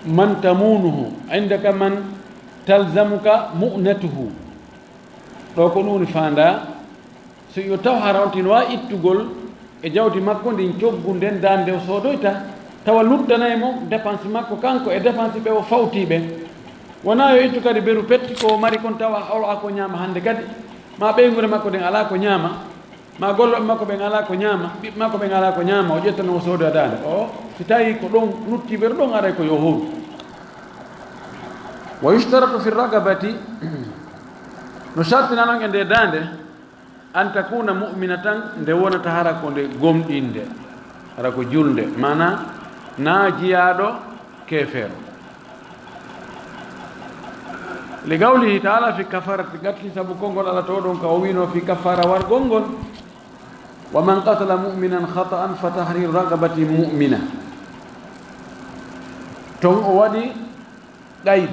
man tamunuhu, indaka man talzamuka mu'natuhu. Ɗo ko ɗum woni faandaa. So yo taw hara on tigi no waawi ittugol e jawdi makko ndin coggu nden daande o soodoyta, tawa luttanay mo dépense makko kanko e dépense ɓe o fawtii ɓen. Wonaa yo ittu kadi beru petti ko o mari kon tawa o alaa ko ñaama hannde kadi, ma ɓeynguure makko nden alaa ko ñaama, ma gollooɓe makko ɓen alaa ko ñaama, ɓiɓɓe makko ɓen alaa ko ñaama, o ƴettano o soodoya daande. O, si tawii ko ɗon lutti beru ɗon aray ko yo hooru. Wa yushtaratu fi raqabati, no sartina non e nde daande, an takuna mu'minatan, nde wonata hara ko nde gomɗinde, hara ko julnde, maana na jiyaaɗo keefeero. Li qawlihi ta'ala fi kafarati qatli, sabu konngol Allah to ɗon ka o wiino fi kafara wargol ngol, wa man qatala mu'minan khata'an fa tahriru raqabatin mu'mina. Ton o waɗi qayd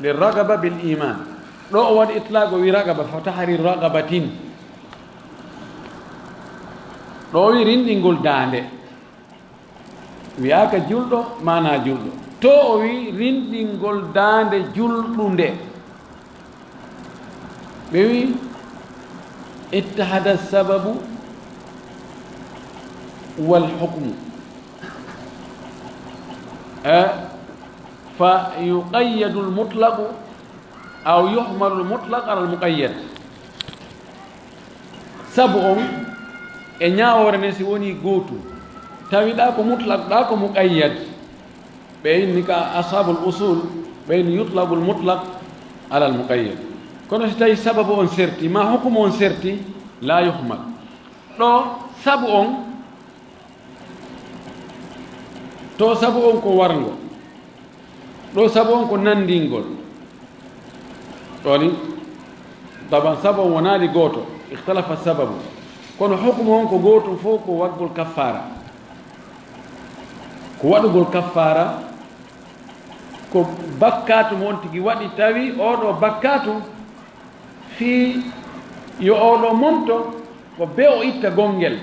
li raqaba bil iman. Ɗo o waɗi itlaq, o wi raqaba, fa tahriru raqabatin. Ɗo o wi rinɗingol daande. Wiyaaka julɗo, maana julɗo. To o wi rinɗingol daande julɗunde. Ɓe wi, ittahada sababu wal hukmu. Eh, fa yuqayyadu al mutlaqu aw yuhmalu al mutlaq ala al muqayyad. Sabu on e ñaawoore nden si woni gootum, tawi ɗa ko mutlaq, ɗa ko muqayyad, ɓe inni ka ashabul usul, ɓe inni yutlaqul mutlaq alal muqayyad. Kono si tawi sababu on serti, ma hukumu on serti, la yuhmal. Ɗo sabu on, to sabu on ko warngo, ɗo sabu on ko nanndingol. Ɗoni, taban sabu on wonaali gooto, ikhtalafa sababu. Kono hukumu on ko gootum fof ko waɗgol kaffaara. Ko waɗugol kaffaara, ko bakkaatu mo on tigi waɗi, tawi oo ɗoo bakkaatu fii yo oo ɗoo monto, ko bee o itta gonngel.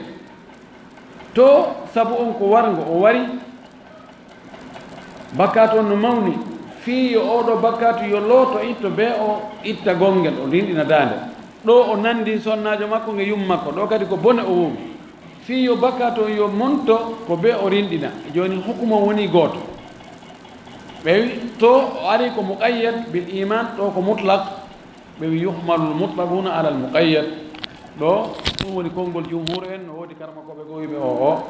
To sabu on ko warngo, o wari, bakkaatu on no mawni, fii yo oo ɗoo bakkaatu yo looto itto bee o itta gonngel, o rinɗina daande. Ɗo o nanndi sonnaajo makko nge yumma makko, ɗo kadi ko bone o wowi. Fii yo bakkaatu on yo monto ko bee o rinɗina. Jooni hukumu on woni gooto. Ɓe wi, to o ari ko muqayyad bil iman, ɗo ko mutlaq. Ɓe wi, yuhmalul mutlaqu huna alal muqayyad. Ɗo, ɗum woni konngol jumhur en, no woodi karamokooɓe goo wiɓe o, o.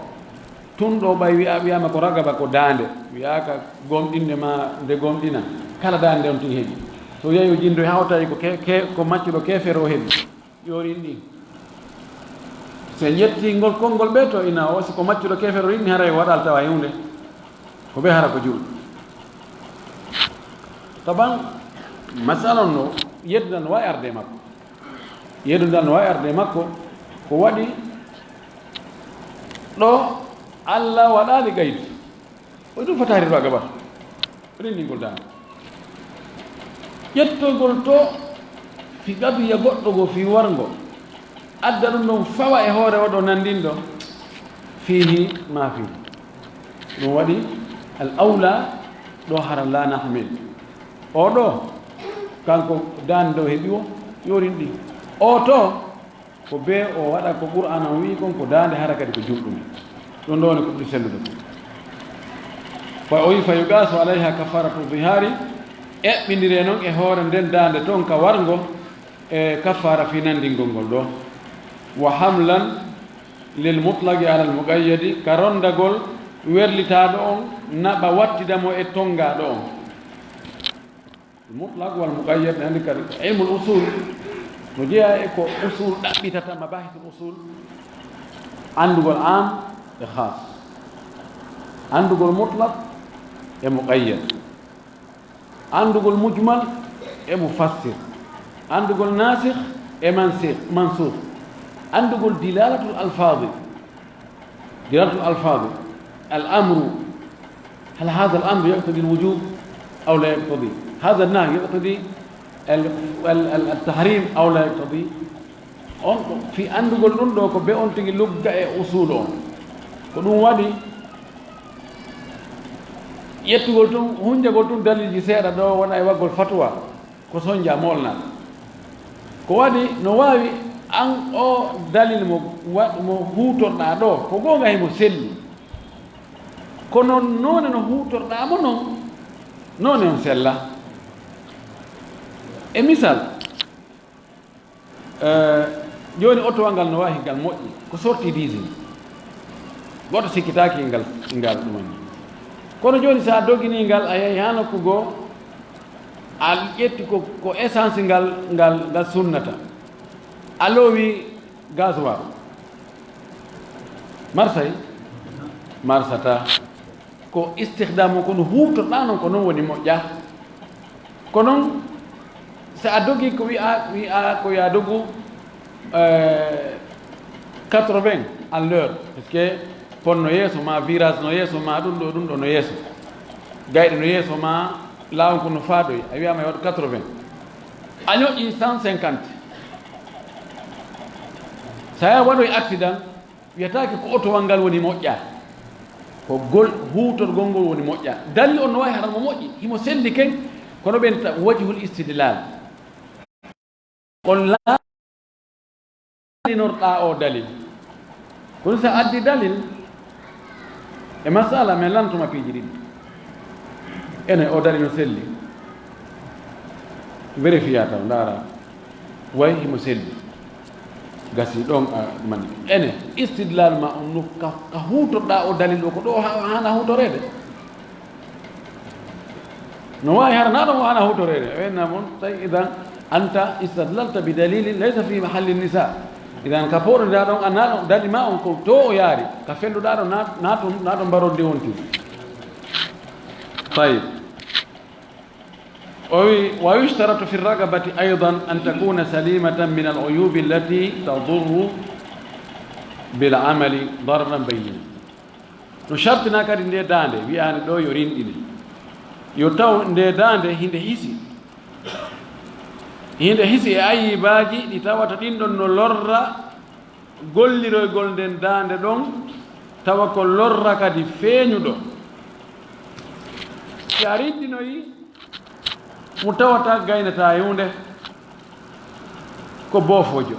Tun ɗo ɓay wiya, wiyaama ko ragaba ko daande, wiyaaka gomɗinde ma nde gomɗina. Kala daande nde on tigi heɓi. So yahi o jindo hawtay ko ke-, ke-, ko maccuɗo keefeero o heɓi. Yo rinɗin. So en ƴetti ngol konngol ɓe to ina o, si ko maccuɗo keefeero rinɗi haray o waɗal tawa e huunde. Ko ɓe hara ko juulɗo. Taban, masala on no, yeddudan no waawi arde e makko. Yeddudan no waawi arde e makko, ko waɗi ɗo Allah waɗaali qaydu. O ɗum fota riro a gabar. Rinndingol daande. Ƴettogol to fi qadiya goɗɗo go fi warngo. Adda ɗum ɗon fawa e hoore oɗo nanndinɗo. Fiihi ma fiihi. Ɗum waɗi al awla ɗo hara la nahmil. Oɗo kanko daande ɗo heɓi o yorin ɗi. O to ko bee o waɗa ko Qur'aana on wi'i kon ko daande hara kadi ko julɗum. Ɗum ɗo woni ko ɓuri sellude kon. Fa o wi fa yuqasu alayha kafaratu zihari, eɓɓindire noon e hoore nden daande toon ka warngo e kaffara fii nanndingol ngol ɗo. Wa hamlan lil mutlaqi alal muqayyadi, ka ronndagol werlitaaɗo on naɓa wattida mo e tonngaaɗo on. Mutlaq wal muqayyad ne anndi kadi ko ilmul usul, no jeyaa e ko usul ɗaɓɓitata, mabahisul usul, anndugol am e khas, anndugol mutlaq e muqayyad. Anndugol mujmal e mufassir, anndugol nasikh e mansi-, mansukh, anndugol dilalatul alfadi, dilalatul alfadi, al amru, hal hadha al amru yaqtadi al wujub aw la yaqtadi? Hadha an nahy yaqtadi al, al, al, al tahrim aw la yaqtadi? On ko fii anndugol ɗum ɗo ko be on tigi lugga e usuulu on. Ko ɗum waɗi ƴettugol tun, hunjagol tun dalilji seeɗa ɗo wona e waggol fatuwa, ko sonja molnal. Ko waɗi no waawi an o dalil mo wa-, mo huutorɗaa ɗo, ko goonga himo selli. Kono noone no huutorɗaa mo non, noone on sella. E misal, Eh, jooni otowal ngal no wahi ngal moƴƴi, ko sorti diesel. Goɗɗo sikkitaaki ngal, ngal ɗum woni. Kono jooni so a doginii ngal, a yahi haa nokku goo, a ƴetti ko, ko essence ngal, ngal, ngal sunnata. A lowi gasoil. Marsay? Marsata. Ko istihdaamu, ko no huutorɗaa non, ko non woni moƴƴa. Ko non, so a dogii ko wi'a, wi'a ko yo a dogu, eh, quatre-vingts à l'heure, parce que pont no yeeso ma, virage no yeeso ma, ɗum ɗo, ɗum ɗo no yeeso. Gayɗe no yeeso ma, laawol ko no faaɗoy, a wi'aama yo waɗu quatre-vingts. A ñoƴƴii cent cinquante. So a waɗoy accident, wiyataake ko otowal ngal woni moƴƴa, ko gol huutorgol ngol woni moƴƴa. Dalil on no waawi hara mo moƴƴi, himo selli ken, kono ɓen ta-, wajhul istidlal. Ko landinorɗaa o dalil. Kono so a addi dalil e masala, men lantuma piiji ɗiɗi. Ene o dalil no selli. Vérifiya taw, ndaara. Way himo selli. Gasi ɗon a mani. Ene, istidlal ma on no ka, ka huutorɗaa o dalil o ko ɗo ha-, hana huutoreede. No waawi hara na ɗon o hana huutoreede. O enna mon, tawi idan anta istadlalta bi dalilin laysa fi mahalli nisa. Idan ka pooɗondiraa ɗon, a na ɗon dalil ma on ko to o yaari. Ka felluɗaa ɗon na, na to, na to mbarondi wonti. Tayyib. O wi, wa yushtaratu fi ragabati aydan an takuna salimatan min al uyubi allati tadurru bil amali darran bayyin. No shartina kadi nde daande wiyaande ɗo yo rinɗine. Yo taw nde daande hinde hisi. Hinde hisi e ayibaaji ɗi tawata ɗin ɗon no lorra golliroygol nden daande ɗon, tawa ko lorra kadi feeñuɗo. Si a rinɗinoyi mo tawata gaynata e huunde, ko boofoojo,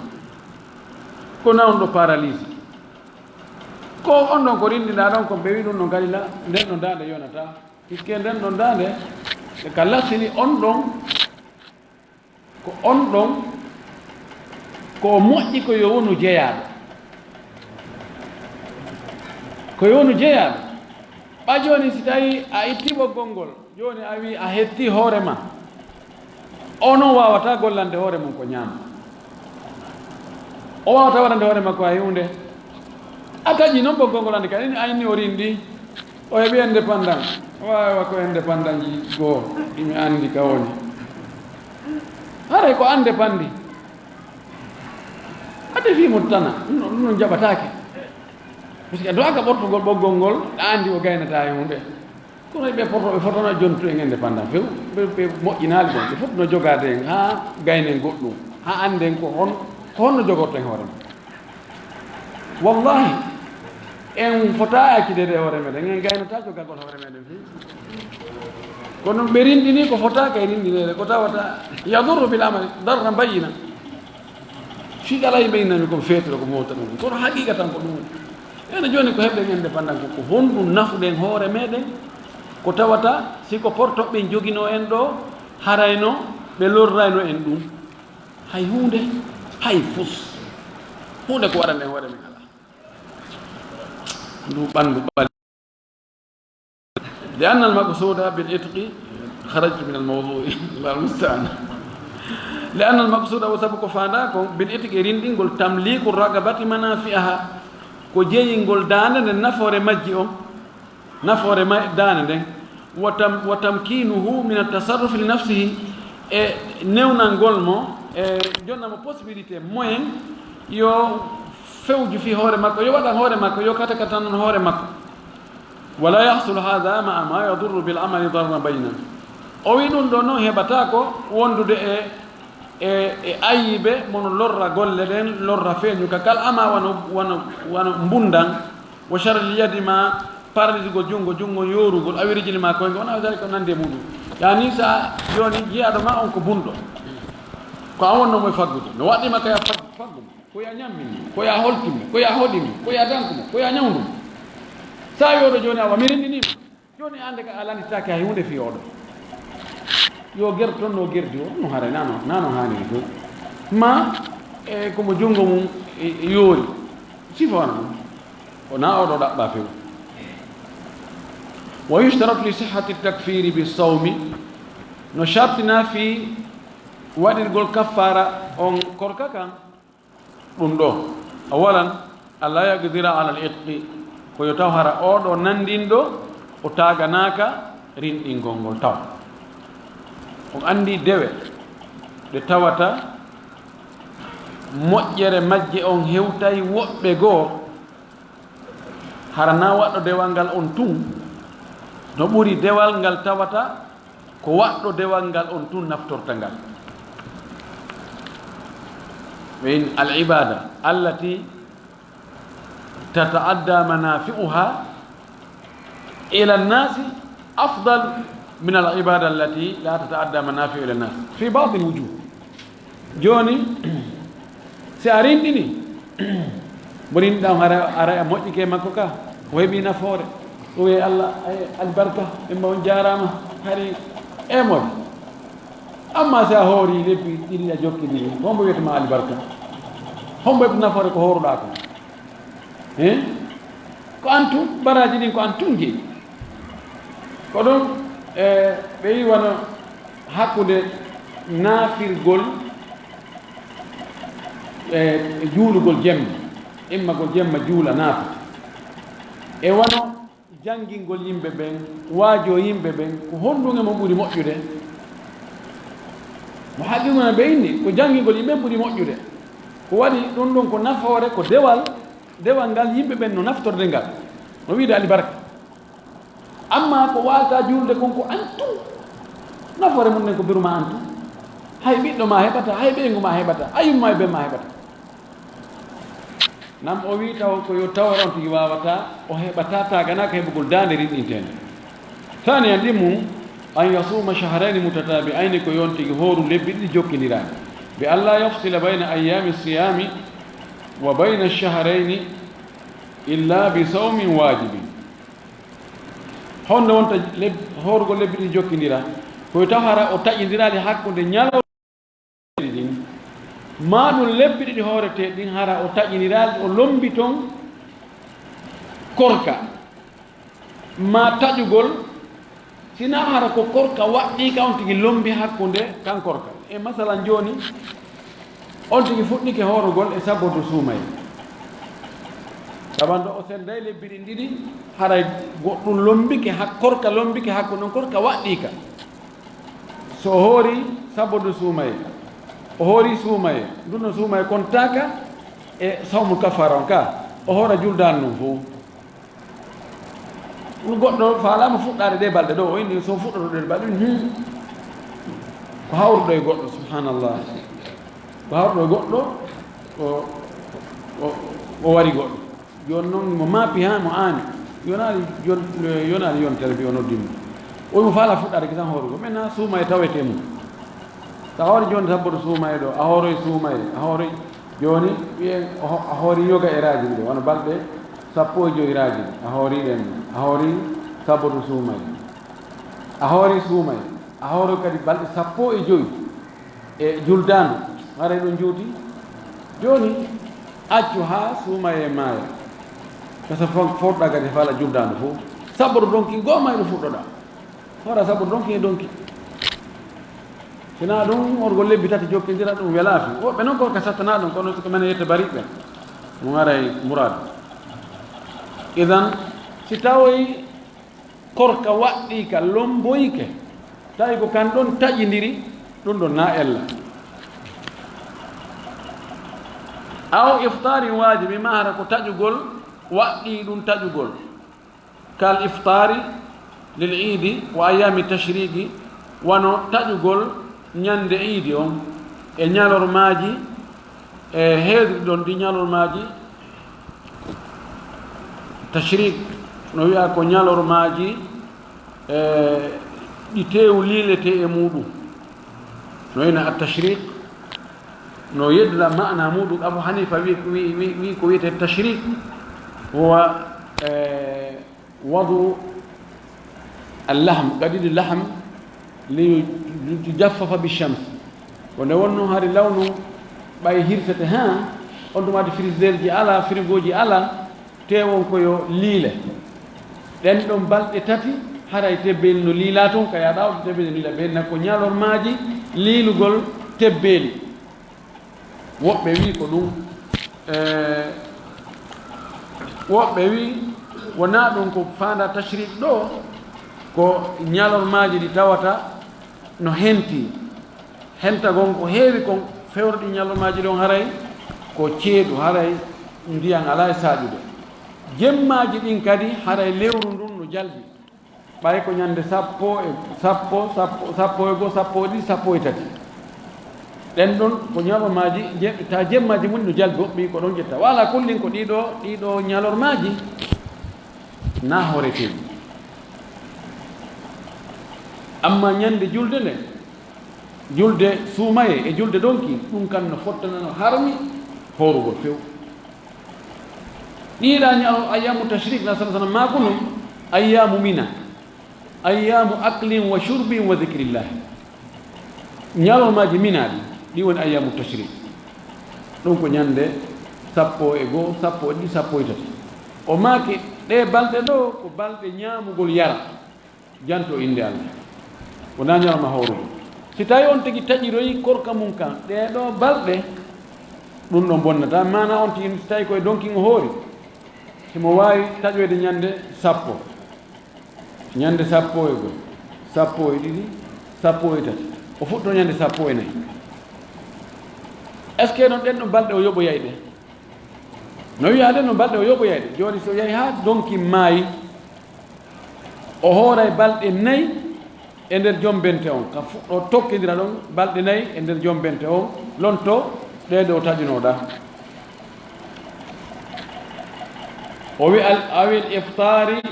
ko nawɗo paralysie, ko on ɗon ko rinɗinɗaa ɗon, ko ɓe wi ɗum no galila, nden no daande yonata, puisque nden ɗon daande, e ka lassini on ɗon, ko on ɗon, ko o moƴƴi ko yo wonu jeyaaɗo. Ko yo wonu jeyaaɗo. Ɓa jooni si tawi a itti ɓoggol ngol, jooni a wi a hetti hoore ma. O non waawata gollande hoore mum ko ñaama. O waawata waɗande hoore makko hay huunde. A taƴi non ɓoggol ngol andi kadi, a inni o rinɗi. O heɓi indépendant. Waawa ko indépendant ji goo, imi andi ka woni. Haray ko ande pandi. A defi mo tana, ɗum non, ɗum non jaɓataake. Parce que a doaka ɓortugol ɓoggol ngol, ɗa andi o gaynata e huunde. Kono ɓe poto, ɓe fotano jontu en indépendant few, ɓe, ɓe moƴƴinaali ɗon, ɓe foti no jogaade en haa gaynen goɗɗum, haa annden ko hon, ko honno jogorten hoore men. Wallahi, en fota accidede hoore meɗen, en gaynata jogagol hoore meɗen few. Kono ɓe rinɗini ko fota kay rinɗineede, ko tawata yadurru bil amali darran bayyina. Fii alaa yimɓe innami kon feetiro ko mowta ɗum. Kono haqiqa tan ko ɗum woni. Ene jooni ko heɓɗen indépendant ko, ko honɗum nafuɗen hoore meɗen? Ko tawata si ko portoɓɓe joginoo en ɗo, harayno ɓe lorrayno en ɗum. Hay huunde, hay fus. Huunde ko waɗanɗen hoore men alaa. Ndu ɓanndu ɓali. لأن المقصود بالعتق، خرجت من الموضوع، الله المستعان. لأن المقصود، o sabu ko faandaa ko, بالعتق e rinɗingol, تمليك الرقبة منافعها, ko jeyingol daande nden nafoore majji on, nafoore ma-, daande nden, وتم-، وتمكينه من التصرف لنفسه, e newnangol mo, e jonna mo possibilité, moyen, yo fewju fii hoore makko, yo waɗan hoore makko, yo katakatanon hoore makko. ولا يحصل هذا مع ما يضر بالعمل ضررا بينا. O wi ɗum ɗo noon heɓata ko wondude e, e, e ayibe mono lorra golle ɗen, lorra feeñu ka kal ama wano, wano, wano mbundan, وشلل اليد ma paralysegol junngo, junngo yoorugol, awi rijli ma koyngo, wona ذلك ko nandi e muɗum. Yani sa jooni jiyaaɗo ma on ko bunɗo. Ko an wonno mo e faggude. No waɗɗi ma kaya fag-, faggu mo. Ko ya ñammin mo, ko ya holtin mo, ko ya hoɗi mo, ko ya danku mo, ko ya ñawndu mo. Sa wi oɗo jooni awa mi rinɗinii mo. Jooni an de ka a landitaake hay huunde fii oɗo. Yo gerto ton no gerdi o, no haray nano, nano haaniri fow. Ma, e, ko mo junngo mum, e, e yoori. Sifa wano ɗum. O na oɗo ɗaɓɓa few. ويشترط لصحة التكفير بالصوم. No shartina fii waɗirgol kaffaara on korka kan. Ɗum ɗo, awalan, ألا يقدر على العتق, ko yo taw hara oɗo nandinɗo, o taaganaaka rinɗingol ngol taw. On anndi dewe ɗe tawata moƴƴere majje on hewtay woɓɓe goo, hara na waɗɗo dewal ngal on tun, no ɓuri dewal ngal tawata ko waɗɗo dewal ngal on tun naftorta ngal. Ɓe in al ibada allati tataadda manafi'uha ila nnasi afdal min al ibada allati la tataadda manafi'u ila nnas fi ba'd al wujuh. Jooni, si a rinɗini, mo rinɗa on, hara, hara a moƴƴike e makko ka, o heɓi nafoore. O wi'e, "Allah, ay, albarka, imma on jaaraama, hari e moƴƴi." Amma si a hoori lebbi ɗiɗi a jokkidiri, hombo wiyata ma albarka? Hombo heɓi nafoore ko hooruɗaa ko? Hein? Ko an tun, baraaji ɗin ko an tun jeyi. Ko ɗum, e, ɓe yi wano hakkunde naafirgol, e, e juulugol jemma, immagol jemma juula naafa. E wano janngingol yimɓe ɓen, waajoo yimɓe ɓen, ko honɗun e mo ɓuri moƴƴude? Mo haqiquna ɓe inni, ko janngingol yimɓe ɓen ɓuri moƴƴude. Ko waɗi ɗun ɗon ko nafoore, ko dewal, dewal ngal yimɓe ɓen no naftorde ngal. No wiide albarka. Amma ko waalta juulde kon ko an tun. Nafoore mun nden ko biruma an tun. Hay ɓiɗɗo ma heɓata, hay ɓeyngu ma heɓata, a yumma e ben ma heɓata. Nam o wi taw ko yo tawar on tigi waawata, o heɓata taaganaaka heɓugol daande rinɗinteende. Thaniyan, ɗi mum, an yasuma shahrayni mutatabi'ayni, ko yo on tigi hooru lebbi ɗiɗi jokkindiraani. Bi alla yafsila bayna ayyami siyami wa bayna shahrayni illa bi sawmin wajibin. Honno wonta leb-, hoorugol lebbi ɗiɗi jokkindira? Ko yo taw hara o taƴindiraali hakkunde ñalawma ɗin. Maa ɗum lebbi ɗiɗi hooreteeɗi ɗin hara o taƴiniraali, o lombi ton korka. Maa taƴugol, si na hara ko korka waɗɗii ka on tigi lombi hakkunde kan korka. E masalan jooni, on tigi fuɗɗike hoorugol e sabotu suumayee. Sabanto o senday lebbi ɗin ɗiɗi, haray goɗɗum lombike, hak-, korka lombike hakkunde on korka waɗɗii ka. So o hoori sabotu suumayee, o hoori suumayee, ndun no suumayee kontaaka e sawmu kafaara on ka, o hoora juldaani ɗum fow. Ɗum goɗɗo faalaama fuɗɗaade ɗee balɗe ɗoo, o inni so fuɗɗoto ɗee balɗe, hmm. Ko hawruɗo e goɗɗo, subhanallah. Ko hawruɗo e goɗɗo, o, o, o wari goɗɗo. Jooni noon mo maapi haa mo aani. Yonaali, yon-, yonaali yontere mbi o noddi mo. O mo faala fuɗɗaade kisan hoorugo. Maintenant suumayee tawete mum. So a hoori jooni sabotu suumayee ɗoo, a hooroy suumayee, a hooroy jooni, wiyen o ho-, a hoori yoga e raajin ɗoo, wano balɗe sappo e joy raajin, a hoori ɗen, a hoori sabotu suumayee. A hoori suumayee, a hooroy kadi balɗe sappo e joy e juldaano, haray ɗon juuti. Jooni, accu haa suumayee maaya. Kasa fo-, fooɗɗaa kadi faala juldaano fow. Sabotu donki goo mayru fuɗɗoɗaa. Hoora sabu donki e donki. Sinaa ɗum, hoorugol lebbi tati jokkindira, ɗum welaa fii. Woɓɓe noon korka sattanaa ɗum, kono si ko menen yetta bariɓe, mo ngaray muraadu. Idan, si tawoy korka waɗɗii ka, lomboyike, tawi ko kan ɗon taƴindiri, ɗum ɗon na ella. Aw iftaarin waajibi, maa hara ko taƴugol waɗɗii ɗum taƴugol. Kal iftaari lil iidi wa ayyaami tashriqi, wano taƴugol ñande iidi on e ñalormaaji, e heedri ɗon ɗi ñalormaaji tashriq, no wi'a ko ñalormaaji, e ɗi teewu liiletee e muuɗum. No ina at tashriq, no yeddula maana muuɗum, Abu Hanifa wi, wi, wi, wi ko wiyetee tashriq, huwa, e, wadu al-lahm, qadidi lahm, li, li tujaffafa bi shams. Ko nde wonno hari lawnu ɓay hirtete, haa on tuma waɗi frigidaire ji ala, frigo ji ala, tewon ko yo liile. Ɗen ɗon balɗe tati, haray tebbeli no liila ton, ka yaɗa on tebbeli no liila. Ɓen na ko ñalormaaji liilugol tebbeli. Woɓɓe wi ko ɗum, e, woɓɓe wi wonaa ɗum ko faanda tashriq ɗo, ko ñalormaaji ɗi tawata no henti. Hentagol ko heewi kon fewre ɗi ñalormaaji ɗon haray ko ceeɗu, haray ndiyan alaa e saaƴude. Jemmaaji ɗin kadi haray lewru ndun no jalbi. Ɓay ko ñande sappo e, sappo, sappo, sappo e goo, sappo e ɗiɗi, sappo e tati. Ɗen ɗon ko ñalormaaji, je-, ta jemmaaji mun no jalbi, woɓɓe ko ɗon ƴetta. Wa ala kullin ko ɗiɗo, ɗiɗo ñalormaaji na hooreteeɗi. Amma ñande julde nde, Julde suumaye e julde donki, ɗum kan no fottana, no harmi hoorugol few. Ɗiɗa ñaw ayyamu tashrik, na sallallahu alaihi wasallam maakuno, ayyamu mina, ayyamu aklin wa shurbin wa dhikrillah. Ñalawmaaji mina ɗi, ɗi woni ayyamu tashrik. Ɗum ko ñande sappo e goo, sappo e ɗiɗi, sappo e tati. O maaki, ɗee balɗe ɗo ko balɗe ñaamugol yara. Janto innde Allah. Wonaa ñalawma hoorugol. Si tawi on tigi taƴiroyi korka mum kan, ɗee ɗoo balɗe, ɗum ɗon bonnataa. Maanaa on tigi, si tawi ko e donkin o hoori, himo waawi taƴoyde ñande sappo. Ñande sappo e goo, sappo e ɗiɗi, sappo e tati. O fuɗɗo ñande sappo e nayi. Est-ce que noon ɗen ɗon balɗe o yoɓoyay ɗe? No wiyaade no balɗe o yoɓoyay ɗe. Jooni so yahi haa donki maayi, o hooray balɗe nayi e nder jombente on. Ka fuɗɗo tokkindira ɗon balɗe nayi e nder jombente on, lonto ɗee ɗe o taƴunoo ɗa. O wi'a al-, awil iftaari.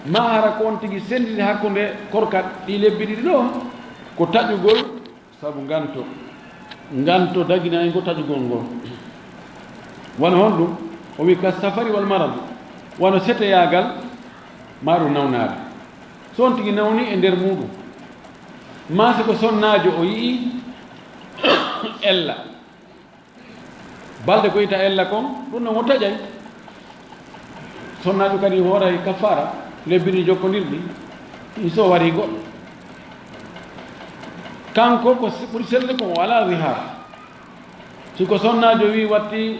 Maa hara ko on tigi senndini hakkunde korka ɗi lebbi ɗiɗi ɗo, ko taƴugol sabu nganto. Nganto daginay ngo taƴugol ngol. Wano honɗum? O wi'i, ka safari wal marad, wano seteyaagal, maa ɗum nawnaare. So on tigi nawni e nder muuɗum, maa si ko sonnaajo o yi'i ella. Balɗe ko ita ella kon, ɗum non o taƴay. Sonnaajo kadi hooray kafaara, lebbi ɗiɗi jokkondirɗi, so wari goɗɗo. Kanko ko se-, ɓuri selde kon, o alaa zihaar. Si ko sonnaajo wi watti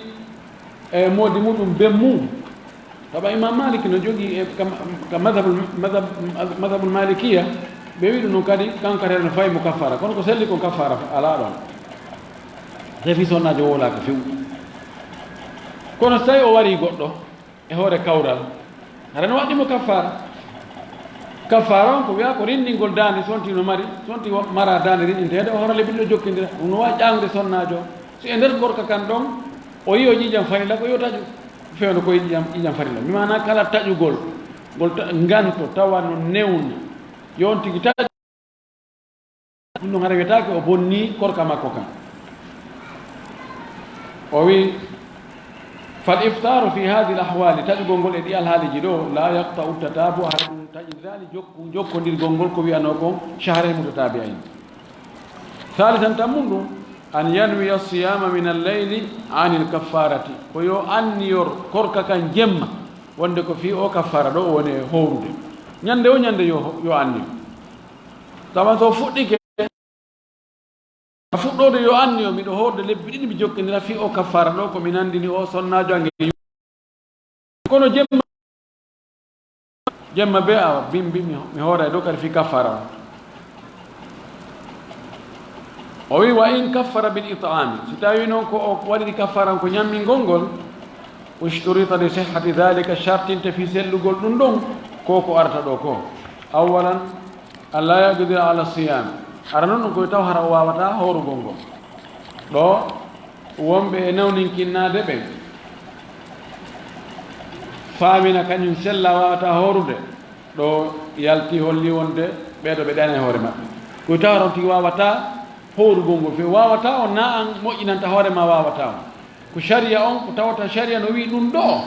e moodi muɗum bemmu, Saba Imam Malik no jogii e ka, ka madhabul, madhab, madhabul Malikiya, ɓe wi'i ɗum noon kadi, kanko kadi no fayi mo kaffara. Kono ko selli kon kaffara alaa ɗoon. Defi sonnaajo wowlaaka few. Kono so tawi o warii goɗɗo e hoore kawral, hara no waɗɗi mo kaffara. Kaffara on ko wi'a ko rinndingol daande, so on tigi no mari, so on tigi wa-, mara daande rinndinteede, o hora lebbi ɗiɗi o jokkindira. Ɗum no wawi ƴaŋde sonnaajo. Si e nder gorka kan ɗon, o yi'o ƴiiƴam farilla, ko yo taƴu. Fewndo ko ƴiiƴam, ƴiiƴam farilla. Mi maana kala taƴugol, ngol ta-, nganto tawa no newna. Yo on tigi taƴu. Ɗum ɗon hara wiyetaake o bonni korka makko kan. O wi, "Fal iftaru fi hadhihi al ahwali", taƴugol ngol e ɗi alhaaliji ɗo, "la yaqta'u tatabu", hara ɗum taƴirtaani jokku-, jokkondirgol ngol ko wi'anoo kon shahrayn mutatabi'ayn. Thalithan, tammun ɗum, "an yanwiya siyama min al-layli anil kaffarati", ko yo anniyor korka kan jemma, wonde ko fii o kaffara ɗo o woni e hoorude. Ñande o ñande yo, yo anniyo. Tawa so fuɗɗike, fuɗɗoode yo anniyo, miɗo hoorde lebbi ɗiɗi mi jokkindira fii o kaffara ɗo ko mi nandini o sonnaajo angel. Kono jemma, jemma be awa, bimbi mi, mi hooray ɗo kadi fii kaffara on. O wi, "Wa in kaffara bil it'ami", si tawi noon ko o waɗiri kaffara on ko ñammingol ngol, "ushturita li sihhati dhalika", shartinte fii sellugol ɗum ɗon, ko ko arata ɗo ko. Awwalan, "an la yaqdira ala siyam". Ara noon ɗum koye taw hara o waawata hoorugol ngol. Ɗo wonɓe e nawninkinnaade ɓen faamina kañum sella waawata hoorude. Ɗo yalti holli wonde ɓeeɗo ɓe ɗaani e hoore maɓɓe. Koye taw hara on tigi waawata hoorugol ngol few. Waawata on na an moƴƴinanta hoore ma waawata on. Ko sharia on, ko tawata sharia no wi'i ɗum ɗo,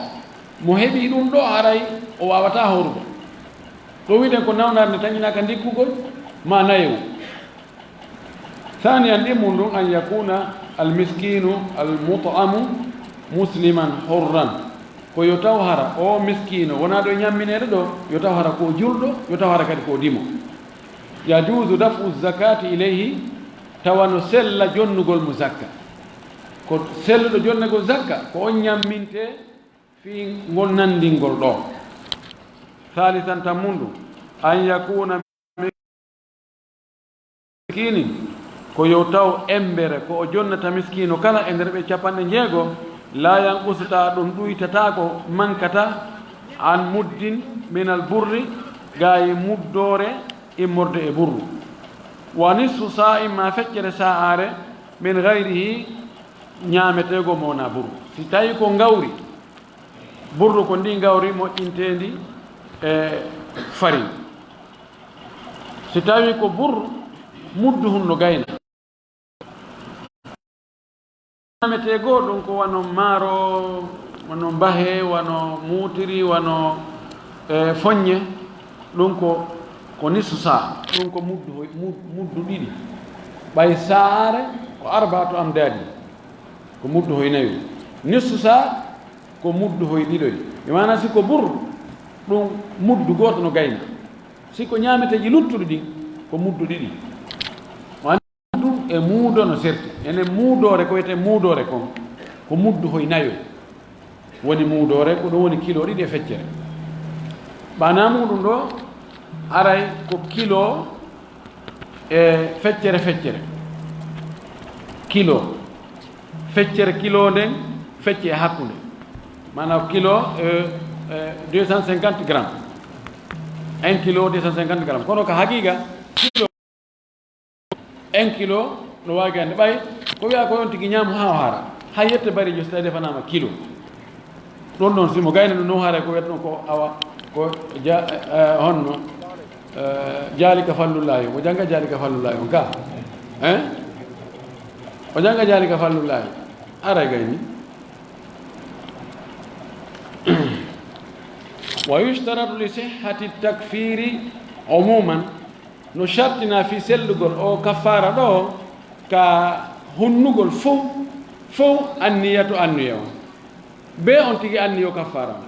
mo heɓi ɗum ɗo haray o waawata hoorude. Ɗo wi'eten ko nawnaare nde tañinaaka ndikkugol ma nayewu. Thaniyan, ɗimmun ɗum, an yakuna al miskinu al mut'amu musliman hurran. Ko yo taw hara o miskiino, wonaa ɗo e ñammineede ɗo, yo taw hara ko o julɗo, yo taw hara kadi ko o dimo. Yajuzu daf'u zakati ilayhi, tawa no sella jonnugol mo zakka. Ko selluɗo jonnugol zakka, ko on ñamminte fii ngol nanndingol ɗo. Thalithan, tammun ɗum, an yakuna miskini, ko yo taw embere ko o jonnata miskiino kala e nder ɓe capanɗe njeego, la yanqusu, ta ɗum ɗuytataako, mankata, an muddin min al burri, gaayi muddoore immorde e burru. Wa nisfu sa'in, ma feccere sa'aare, min gayrihi, ñaameteego mo wonaa burru. Si tawi ko ngawri, burru ko ndi ngawri moƴƴinteendi e farin. Si tawii ko bur, muddu hun no gayna. Ñaametee goo, ɗun ko wano maaro, wano mbahe, wano muutiri, wano, e, foññe. Ɗun ko, ko nisfu saa. Ɗun ko muddu hoy-, mud-, muddu ɗiɗi. Ɓay saare ko arbaatu amdaadi. Ko muddu hoy nayoy. Nisfu saa ko muddu hoy ɗiɗoy. Bi maana si ko bur, ɗun muddu gooto no gayna. Si ko ñaameteeji luttuɗi ɗin, ko muddu ɗiɗi. Muddu e muudo no serti. Enen muudoore, ko wiyetee muudoore kon, ko muddu hoy nayoy. Woni muudoore, ko ɗun woni kilo ɗiɗi e feccere. Maanaa muuɗun ɗoo, aray ko kilo e feccere feccere. Kilo. Feccere kilo nden, fecce e hakkunde. Maanaa kilo, e, e, deux cent cinquante grammes. Un kilo, deux cent cinquante grammes. Kono ka haqiiqa, kilo Un kilo no waawi gaynude. Ɓay ko wiyaa ko on tigi ñaamu haa o haara. Hay yette bariijo si tawii defanaama kilo. Ɗon ɗon, si mo gayna ɗum no haara ko wiyata ɗum ko awa ko ja-, eh, honno, eh, jaali ka fallullaahi. O jannga jaali ka fallullaahi on ka. Eh? O jannga jaali ka fallullaahi. Aray gayni. Wa yushtaratu li sihhati takfiri umuman. No shartinaa fii sellugol oo kaffaara ɗoo ka hunnugol fow, fow anniyatu annuye on. Bee on tigi anniyo kaffaara on.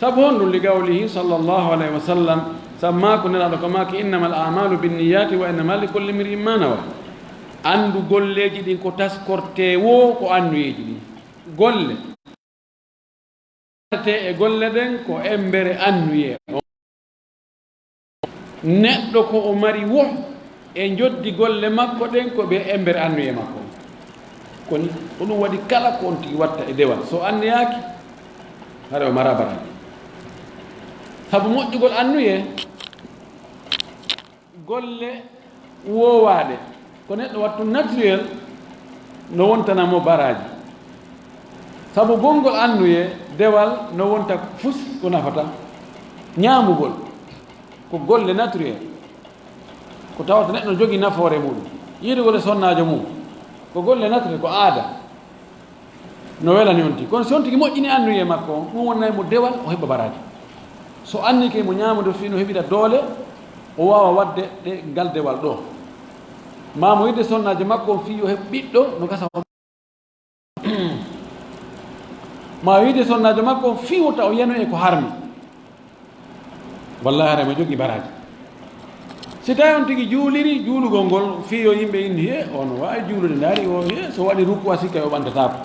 Sabu honɗun? Li qawlihi sallallahu alayhi wa sallam, sabu maaku Nelaaɗo ko maaki, "Innamal a'maalu binniyaati wa innama likulli imri'in ma nawa." Anndu golleeji ɗin ko taskortee woo ko annuyeeji ɗin. Golle. Artee e golle ɗen ko embere annuye. Neɗɗo ko o mari woo e njoddi golle makko ɗen ko ɓe embere annuye makko. Ko ni, ko ɗum waɗi kala ko on tigi watta e dewal. So anniyaaki, hara o mara baraaji. Sabu moƴƴugol annuye, golle woowaaɗe, ko neɗɗo wattu naturel no wontana mo baraaji. Sabu gonngol annuye, dewal no wonta fus ko nafata. Ñaamugol, ko golle naturel. Ko tawata neɗɗo no jogii nafoore muɗum. Yiidugol e sonnaajo mum, ko golle naturel, ko aada. No welani on tigi. Kono si on tigi moƴƴini annuye makko on, ɗum wonnay mo dewal, o heɓa baraaji. So annike mo ñaamude fii no heɓira doole, o waawa waɗde ɗe ngal dewal ɗoo. Maa mo yiɗde sonnaajo makko on fii yo heɓ ɓiɗɗo, no gasa o. Maa yiɗde sonnaajo makko on fii wota o yano e ko harmi. Wallaahi, hara mo jogii baraaji. Si tawii on tigi juuliri, juulugol ngol, fii yo yimɓe inni, "He, o no waawi juulude, ndaari o, he, so waɗi rukku a sikka o ɓantataako."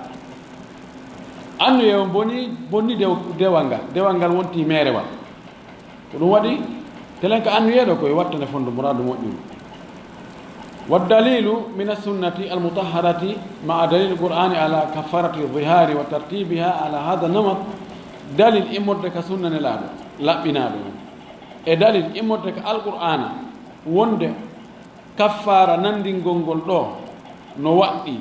Annuye on boni, bonni dew-, dewal ngal. Dewal ngal wonti meerewal. Ko ɗum waɗi, telen ka annuye ɗoo, ko e wattande fondo muraadu moƴƴuru. والدليل من السنة المطهرة مع دليل القرآن على كفارة الظهار وترتيبها على هذا النمط. Dalil immorde ka sunna Nelaaɗo, laɓɓinaaɗo on. E dalil immorde ka Alqur'aana, wonde kaffaara nanndingol ngol ɗoo no waɗɗii.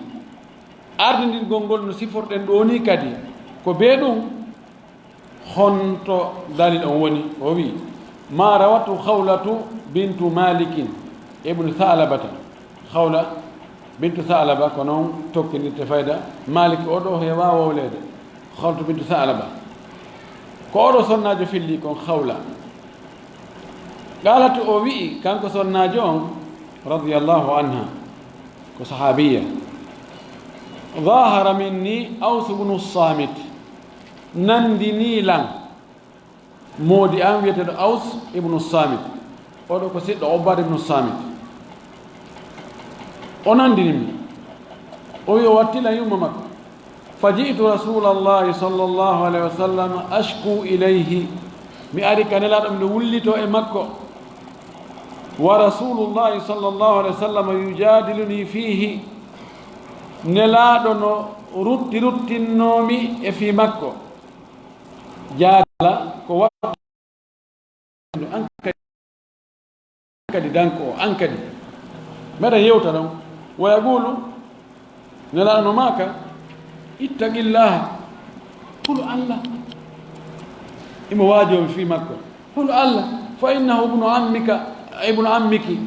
Ardindirgol ngol no siforɗen ɗoo nii kadi, ko bee ɗum. Honto dalil on woni? O wi'i, "Ma rawatu Khawlatu bintu Malikin ibnu Tha'labata." Khawla bintu Tha'laba, ko non tokkinirte fayda. Malik oo ɗoo heewaa wowleede. Khawlatu bintu Tha'laba. Ko oo ɗoo sonnaajo filli kon Khawla. Qaalat, o wi'i, kanko sonnaajo on, radiyallahu anha, ko sahaabiyya, "Zahara minni Aws ibnu Saamit." Nanndinii lan moodi an wi'eteeɗo Aws ibnu Saamit. Oo ɗoo ko siɗɗo Ubaada ibnu Saamit. O nanndini mi. O wi'i o watti lan yumma makko. "Fa ji'tu Rasuulallahi sallallahu alayhi wa sallam ashku ilayhi." Mi ari ka Nelaaɗo, miɗo wullitoo e makko. "Wa Rasuulullahi sallallahu alayhi wa sallam yujaadiluni fiihi." Nelaaɗo no rutti ruttinnoo mi e fii makko. Jaadala ko waɗ-, an kadi, an kadi danko o, an kadi. Meɗen yewta ɗon. Wa yaquulu, Nelaaɗo no maaka, "Ittaqillaha, hulu Allah." Imo waajoo mi fii makko. "Hulu Allah, fa innahu ibnu ammika, ibnu ammiki."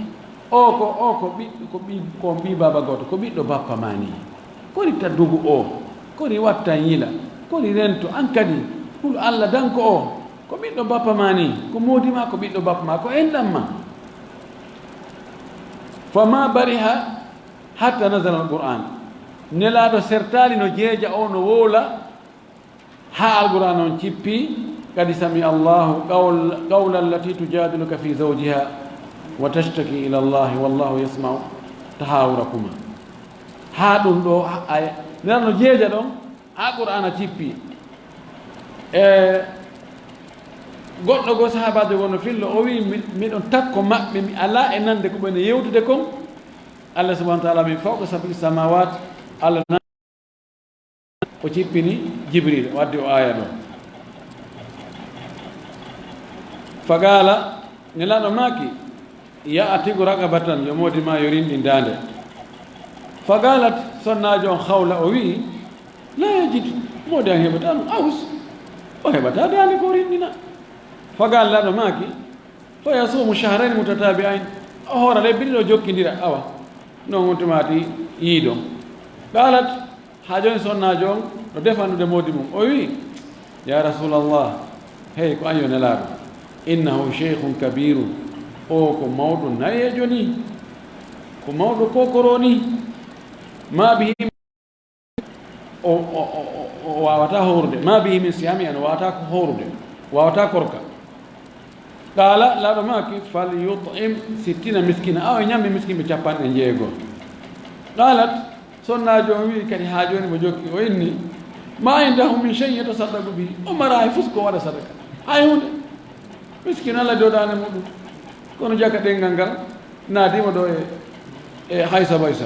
O ko, o ko ɓiɗɗo, ko ɓi, ko ɓii baaba gooto, ko ɓiɗɗo bappa maa nii. Kori ta dugu o, kori watta yila, kori rento, an kadi, hul Alla danko o, ko ɓiɗɗo bappa maa nii, ko moodi maa, ko ɓiɗɗo bappa maa, ko enɗam maa. Fa ma bariha hatta nazala al-Qur'an. Nelaaɗo sertaali no jeeja o, no wowla, haa Alqur'aana on cippi, "Qad sami Allahu qawl-, qawla allati tujadiluka fi zawjiha wa tashtaki ila Allahi wallahu yasma'u tahawurakuma." Haa ɗum ɗo, ha-, ay, Nelaaɗo no jeeja ɗon, haa Qur'aana cippi. E goɗɗo goo sahaabaajo goo no fillo, o wi'i, "Mi-, miɗon takko maɓɓe, mi alaa e nande ko ɓe no yewtude kon." Allah subhanahu wa ta'ala min fawqa sab'i samawat, Allah na o cippini Jibril, o addi o aaya ɗo. Faqala, Nelaaɗo maaki, "Ya atiqu raqabatan, yo moodi maa yo rinɗin daande." Faqalat, sonnaajo on Khawla o wi'i, "La yajidu, moodi an heɓataa ɗum, Aws, o heɓataa daande ko rinɗina." Faqala, Nelaaɗo maaki, "Fa yasumu shahrayni mutatabi'ayn." O hoora lebbi ɗiɗo jokkindira, awa. Non on tumaati yiidon. Qalat, haa jooni sonnaajo on no defandude moodi mum. O wi'i, "Ya Rasulallah, hey, ko an yo Nelaaɗo. Innahu shaykhun kabirun. O ko mawɗo nayeejo ni. Ko mawɗo kokoro ni. Ma bihi o, o, o, o, o waawataa hoorude. Ma bihi min siyami, o waawataa ko hoorude. Waawataa korka." Qaala, Nelaaɗo maaki, "Fal yut'im sittina miskina." Awa, o ɲammi miskinɓe capanɗe jeego. Qaalat, sonnaajo on wi'i kadi, haa jooni mo jokki, o inni, "Ma indahu min shay'in yatasaddaqu bihi." O maraa hay fus ko waɗa sadaka. Hay huunde. Miskin Alla jooɗaani muɗum. Kono jaka ɗengal ngal naadiima ɗo e, e haysa baysa.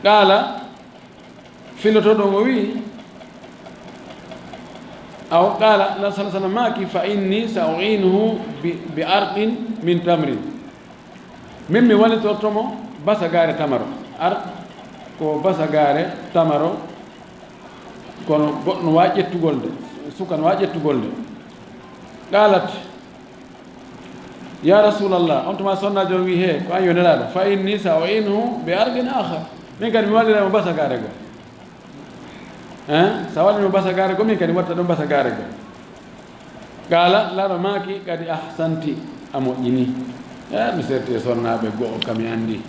Qaala, filloto ɗon o wi'i, aw qaala, Nelaaɗo sallallahu alaihi wasallam maaki, "Fa inni sa u'inuhu bi, bi arqin min tamrin." Min mi wallitorto mo basagaare tamaro. Arq ko basagaare tamaro, kono goɗɗo no waawi ƴettugol nde, suka no waawi ƴettugol nde. Qalat, "Ya Rasulallah," on tuma sonnaajo on wi'i, "He, ko an yo Nelaaɗo, fa inni sa u'inuhu bi arqin akhar." Min kadi mi wallira mo basagaare goo. Hein? Sa walli mo basagaare goo, min kadi mi watta ɗon basagaare goo. Qaala, Nelaaɗo maaki, "Qad ahsanti, a moƴƴini." Eh, mi serti e sonnaaɓe go'o ka mi anndi.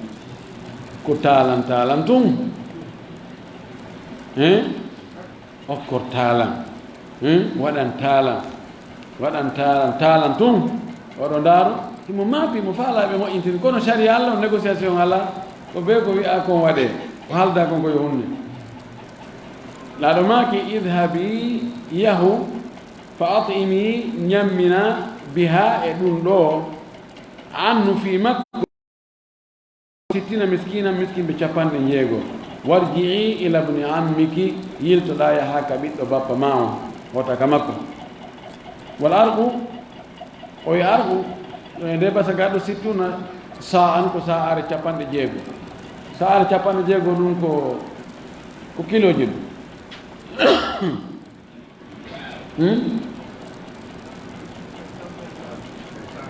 Ko taalan taalan tun. Hein? Okkor taalan. Hmm? Waɗan taalan. Waɗan taalan, taalan tun. Oɗo ndaaro, himo maapi mo faalaaɓe moƴƴintini. Kono sariya Alla on, négociation alaa. Ko bee ko wi'aa kon waɗee. Ko haaldaa kon ko yo hunne. Nelaaɗo maaki, "Idhabi, yahu, fa at'imi, ɲammina, biha, e ɗun ɗoo, anhu, fii makko." Sittina miskinan, miskinɓe capanɗe jeego. Warji'i ila ibni ammiki, yiltoɗaa yahaa ka ɓiɗɗo bappa maa on, wota ka makko. Wal arqu, o wi'i arqu, e nde basagaare ɗo sittuna sa'an ko sa'aare capanɗe jeego. Sa'aare capanɗe jeego ɗum ko, ko kilooji ɗum. Hmm?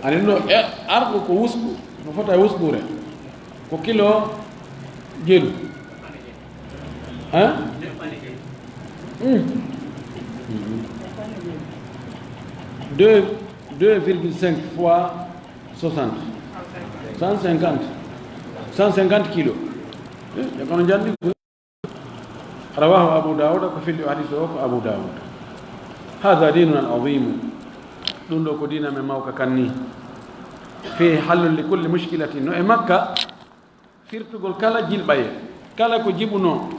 Ani no e arɗo ko wusku, no fota e wuskuure. Ko kilo jelu. Hein? Hmm. Deux, deux virgule cinq fois soixante. Cent cinquante. Cent cinquante kilos. Eh, e kono jandi. Rawahu Abu Dawud, ko filli o hadis o ko Abu Dawud. Hadha dinuna al-azim. Ɗum ɗo ko diina men mawka kan ni. Fihi hallun li kulli mushkilatin. No e makka firtugol kala jilɓaye. Kala ko jiɓuno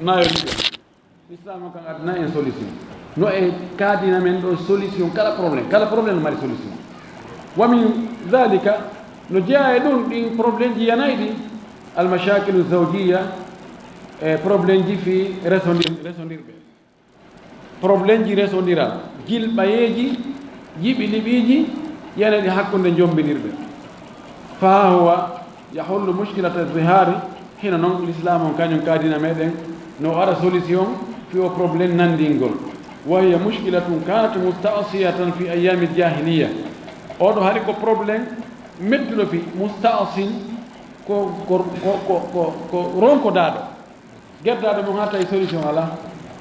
nayo liɓe. Islam o kan adna en solution. No e ka diina men ɗo solution kala problème. Kala problème no mari solution. Wa min dhalika no jeya e ɗum ɗin problème ji yanayi ɗi. Almashakilu zawjiya, e problème ji fi resondir-, resondirɓe. Problème ji resondiral, jilɓayeeji, jiɓi liɓiiji, yana ɗi hakkunde jombinirɓe. Fa huwa yahullu mushkilata zihari, hino non l'islam on kañum ka diina meɗen, no ara solution fi o problème nandingol. Wa hiya mushkilatun kanat musta'siyatan fi ayyami jahiliya. Oɗo hari ko problème mettuɗo fi, musta'sin, ko, ko, ko, ko, ko, ko ronkodaaɗo. Geddaaɗo mum haa tawi solution alaa.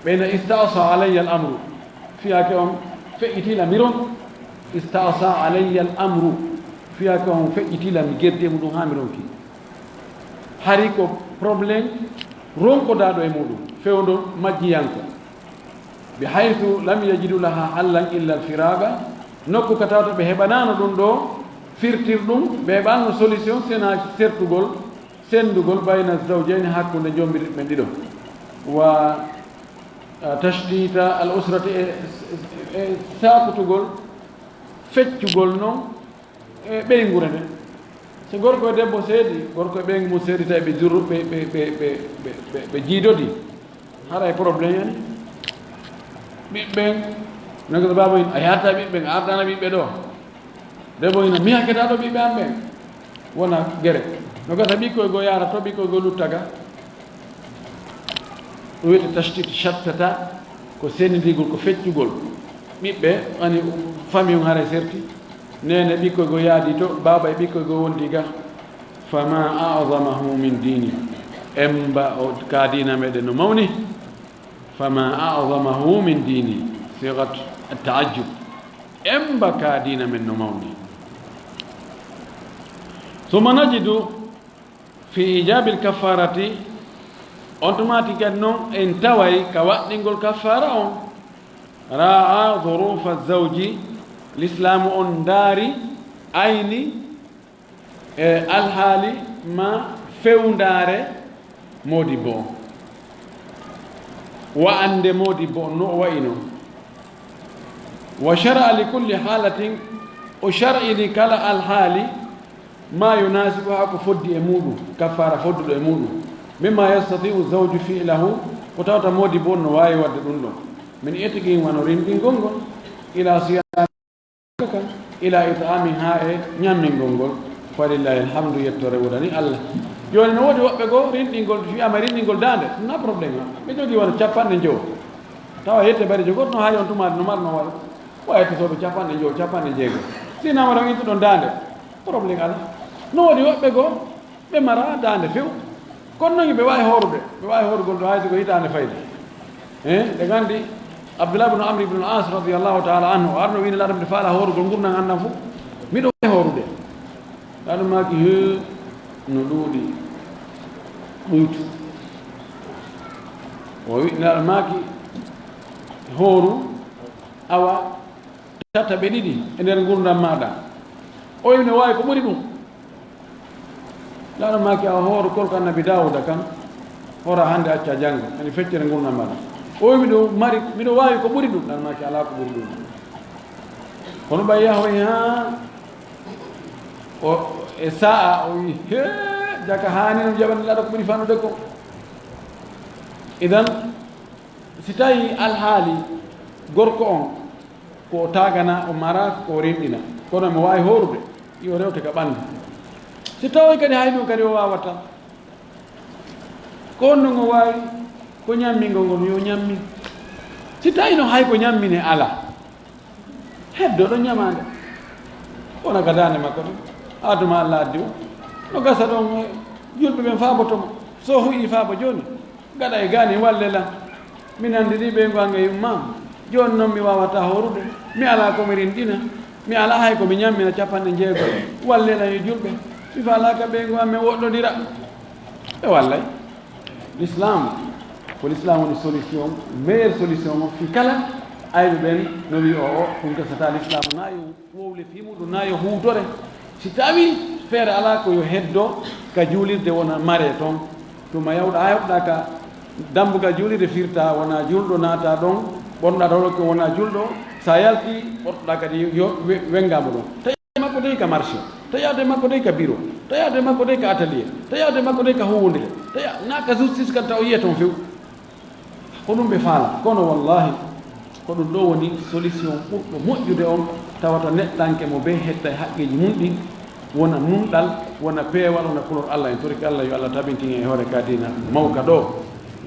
Ɓeyna ista'sa alayya al amru. Fiyaake on feƴƴitiila mi ron. Ista'sa alayya al amru. Fiyaake on feƴƴitiila mi geddi e muɗum haa mi ronki. Hari ko problème ronkodaaɗo e muɗum, fewndo majjiyanko. Bi haythu lam yajidu laha hallan illa al firaga, nokku ka tawata ɓe heɓanaano ɗum ɗo firtir ɗum, ɓe heɓaano solution sena sertugol, sendugol bayna zawjayni, hakkunde jombiri ɓen ɗiɗo. Wa, ah, tashtita al usrati, e, e, e sakutugol, feccugol non, e ɓeynguure nden. So gorko e debbo seedi, gorko e ɓeyngu mum seedi, tawi ɓe jurru, ɓe, ɓe, ɓe, ɓe, ɓe, ɓe, ɓe jiidodi, haray problème yani. Ɓiɓɓe ɓen, non ko baaba in, a yatta ɓiɓɓe ɓen, a ardana ɓiɓɓe ɗo. Debbo ina, mi hakkata ɗo ɓiɓɓe am ɓen. Wona gere. No gasa ɓikkoy goo yaara to, ɓikkoy goo lutta ga. Ɗum wiyete tashtit, shattata, ko sendindirgol, ko feccugol. Ɓiɓɓe, ani famille on haray serti. Neene ɓikkoy goo yaadi to, baaba e ɓikkoy goo wondi ga. Fama a'zamahu min dini. Emba o ka diina meɗen no mawni. Fama a'zamahu min dini. Sigat ta'ajjub. Emba ka diina men no mawni. Summa najidu fi ijabil kaffarati, on tuma tigi kadi non en taway ka waɗɗingol kaffara on, ra'a dhurufa zawji, l'islaamu on ndaari ayni e alhaali ma fewndaare moodibbo on, wa'ande moodibbo on no o wa'i non. Wa shara'a li kulli haalatin, o shar'ini kala alhaali ma yunasibu, haa ko foddi e muuɗum, kaffaara fodduɗo e muuɗum, mimma yastati'u zawju fi'lahu, ko tawata moodibbo on no waawi waɗde ɗum ɗon, min itqin, wano rinɗingol ngol, ila siyami, ila it'amin, haa e ñammingol ngol, falillahi alhamdu, yettoore wonani Allah. Jooni no woodi woɓɓe goo rinɗingol, wi'aama rinɗingol daande, na problème, ɓe jogii wano capanɗe njowo. Tawa yette barijo goɗɗo no hari on tumaade no marno waɗa. Wa yette sooɓe capanɗe njowo, capanɗe jeego. Si namara on ittuɗon daande, problème alaa. No woodi woɓɓe goo, ɓe maraa daande few. Kono noon ɓe waawi hoorude, ɓe waawi hoorugol ɗo hay si ko hitaande fayde. Eh, ɗe nganndi Abdullah ibn Amr ibn al-As radiyallahu ta'ala anhu, o arno wi'ni Laɗo, mbiɗo faala hoorugol ngurndan an ɗan fof. Miɗo waawi hoorude. Laɗo maaki, he, no ɗuuɗi, ɓuytu. O wi-, Laɗo maaki, hooru, awa, tataɓe ɗiɗi e nder ngurndan maaɗa. O wi, no waawi ko ɓuri ɗum. Laɗo maaki, a hooro kolko Annabi Daawuda kan, hora hannde, acca janngo, ani feccere ngurndan maaɗa. O wi, miɗo mari, miɗo waawi ko ɓuri ɗum. Laɗo maaki, alaa ko ɓuri ɗum. Kono ɓay yahoy haa o, e sa'a, o wi, hee, jaka haani no jaɓani Laɗo ko ɓuri fannude ko. Idan, si tawi alhaali gorko on, ko o taagana, o mara, ko o rinɗina. Kono mo waawi hoorude, yo rewte ka ɓanndu. Si tawi kadi hay ɗum kadi o waawata, ko on ɗon o waawi, ko ñammingol ngol, yo ñammin. Si tawi no hay ko ñammine alaa, heddo ɗon ñamaande. Wona ka daande makko ɗon. Aduma Allah addi o. No gasa ɗon, eh, julɓe ɓen faaboto mo. So huyi faabo jooni. Gaɗa e gaani, walle lan. Min anndiri ɓeyngu an e yumma an. Jooni non mi waawataa hoorude. Mi alaa ko mi rinɗina. Mi alaa hay ko mi ñammina capanɗe jeego. Walle lan yo julɓe. Mi faalaaka ɓeyngu an men woɗɗondira. Ɓe wallay. L'islam, ko l'islam woni solution, meilleure solution mo fi kala ayɓe ɓen no wi o, o, ɗum gasata l'islam na yo wowle fii muɗum, na yo huutore. Si tawi feere alaa, ko yo heddo ka juulirde wona mare ton. Tuma yawɗa, a yawɗa ka dambugal juulirde firta, wona julɗo naata ɗon, ɓornuɗa taw ko wona julɗo, sa yalti, ɓortoɗa kadi yo we-, wenga mo ɗon. Tawi makko dey ka marché, tawi makko dey ka bureau, tawi makko dey ka atelier, tawi makko dey ka huwondire, tawi na ka justice kan taw yiye ton few. Ko ɗum ɓe faala. Kono wallahi, ko ɗum ɗo woni solution ɓurɗo moƴƴude on, tawata neɗɗanke mo bee hetta e haqqeeji mum ɗin, wona nunɗal, wona peewal, wona kulol Allah en. Toriki Allah, yo Allah tabintin en e hoore ka diina mawka ɗo.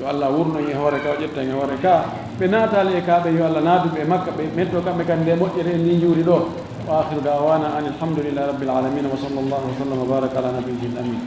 Yo Allah wurno en e hoore ka, o ƴetta en e hoore ka. Ɓe naataali e ka ɓe, yo Allah naadu ɓe e makka, ɓe metto kamɓe kadi nde moƴƴere en ni njuuri ɗo. وآخر دعوانا أن الحمد لله رب العالمين، وصلى الله وسلم وبارك على نبيه الأمين.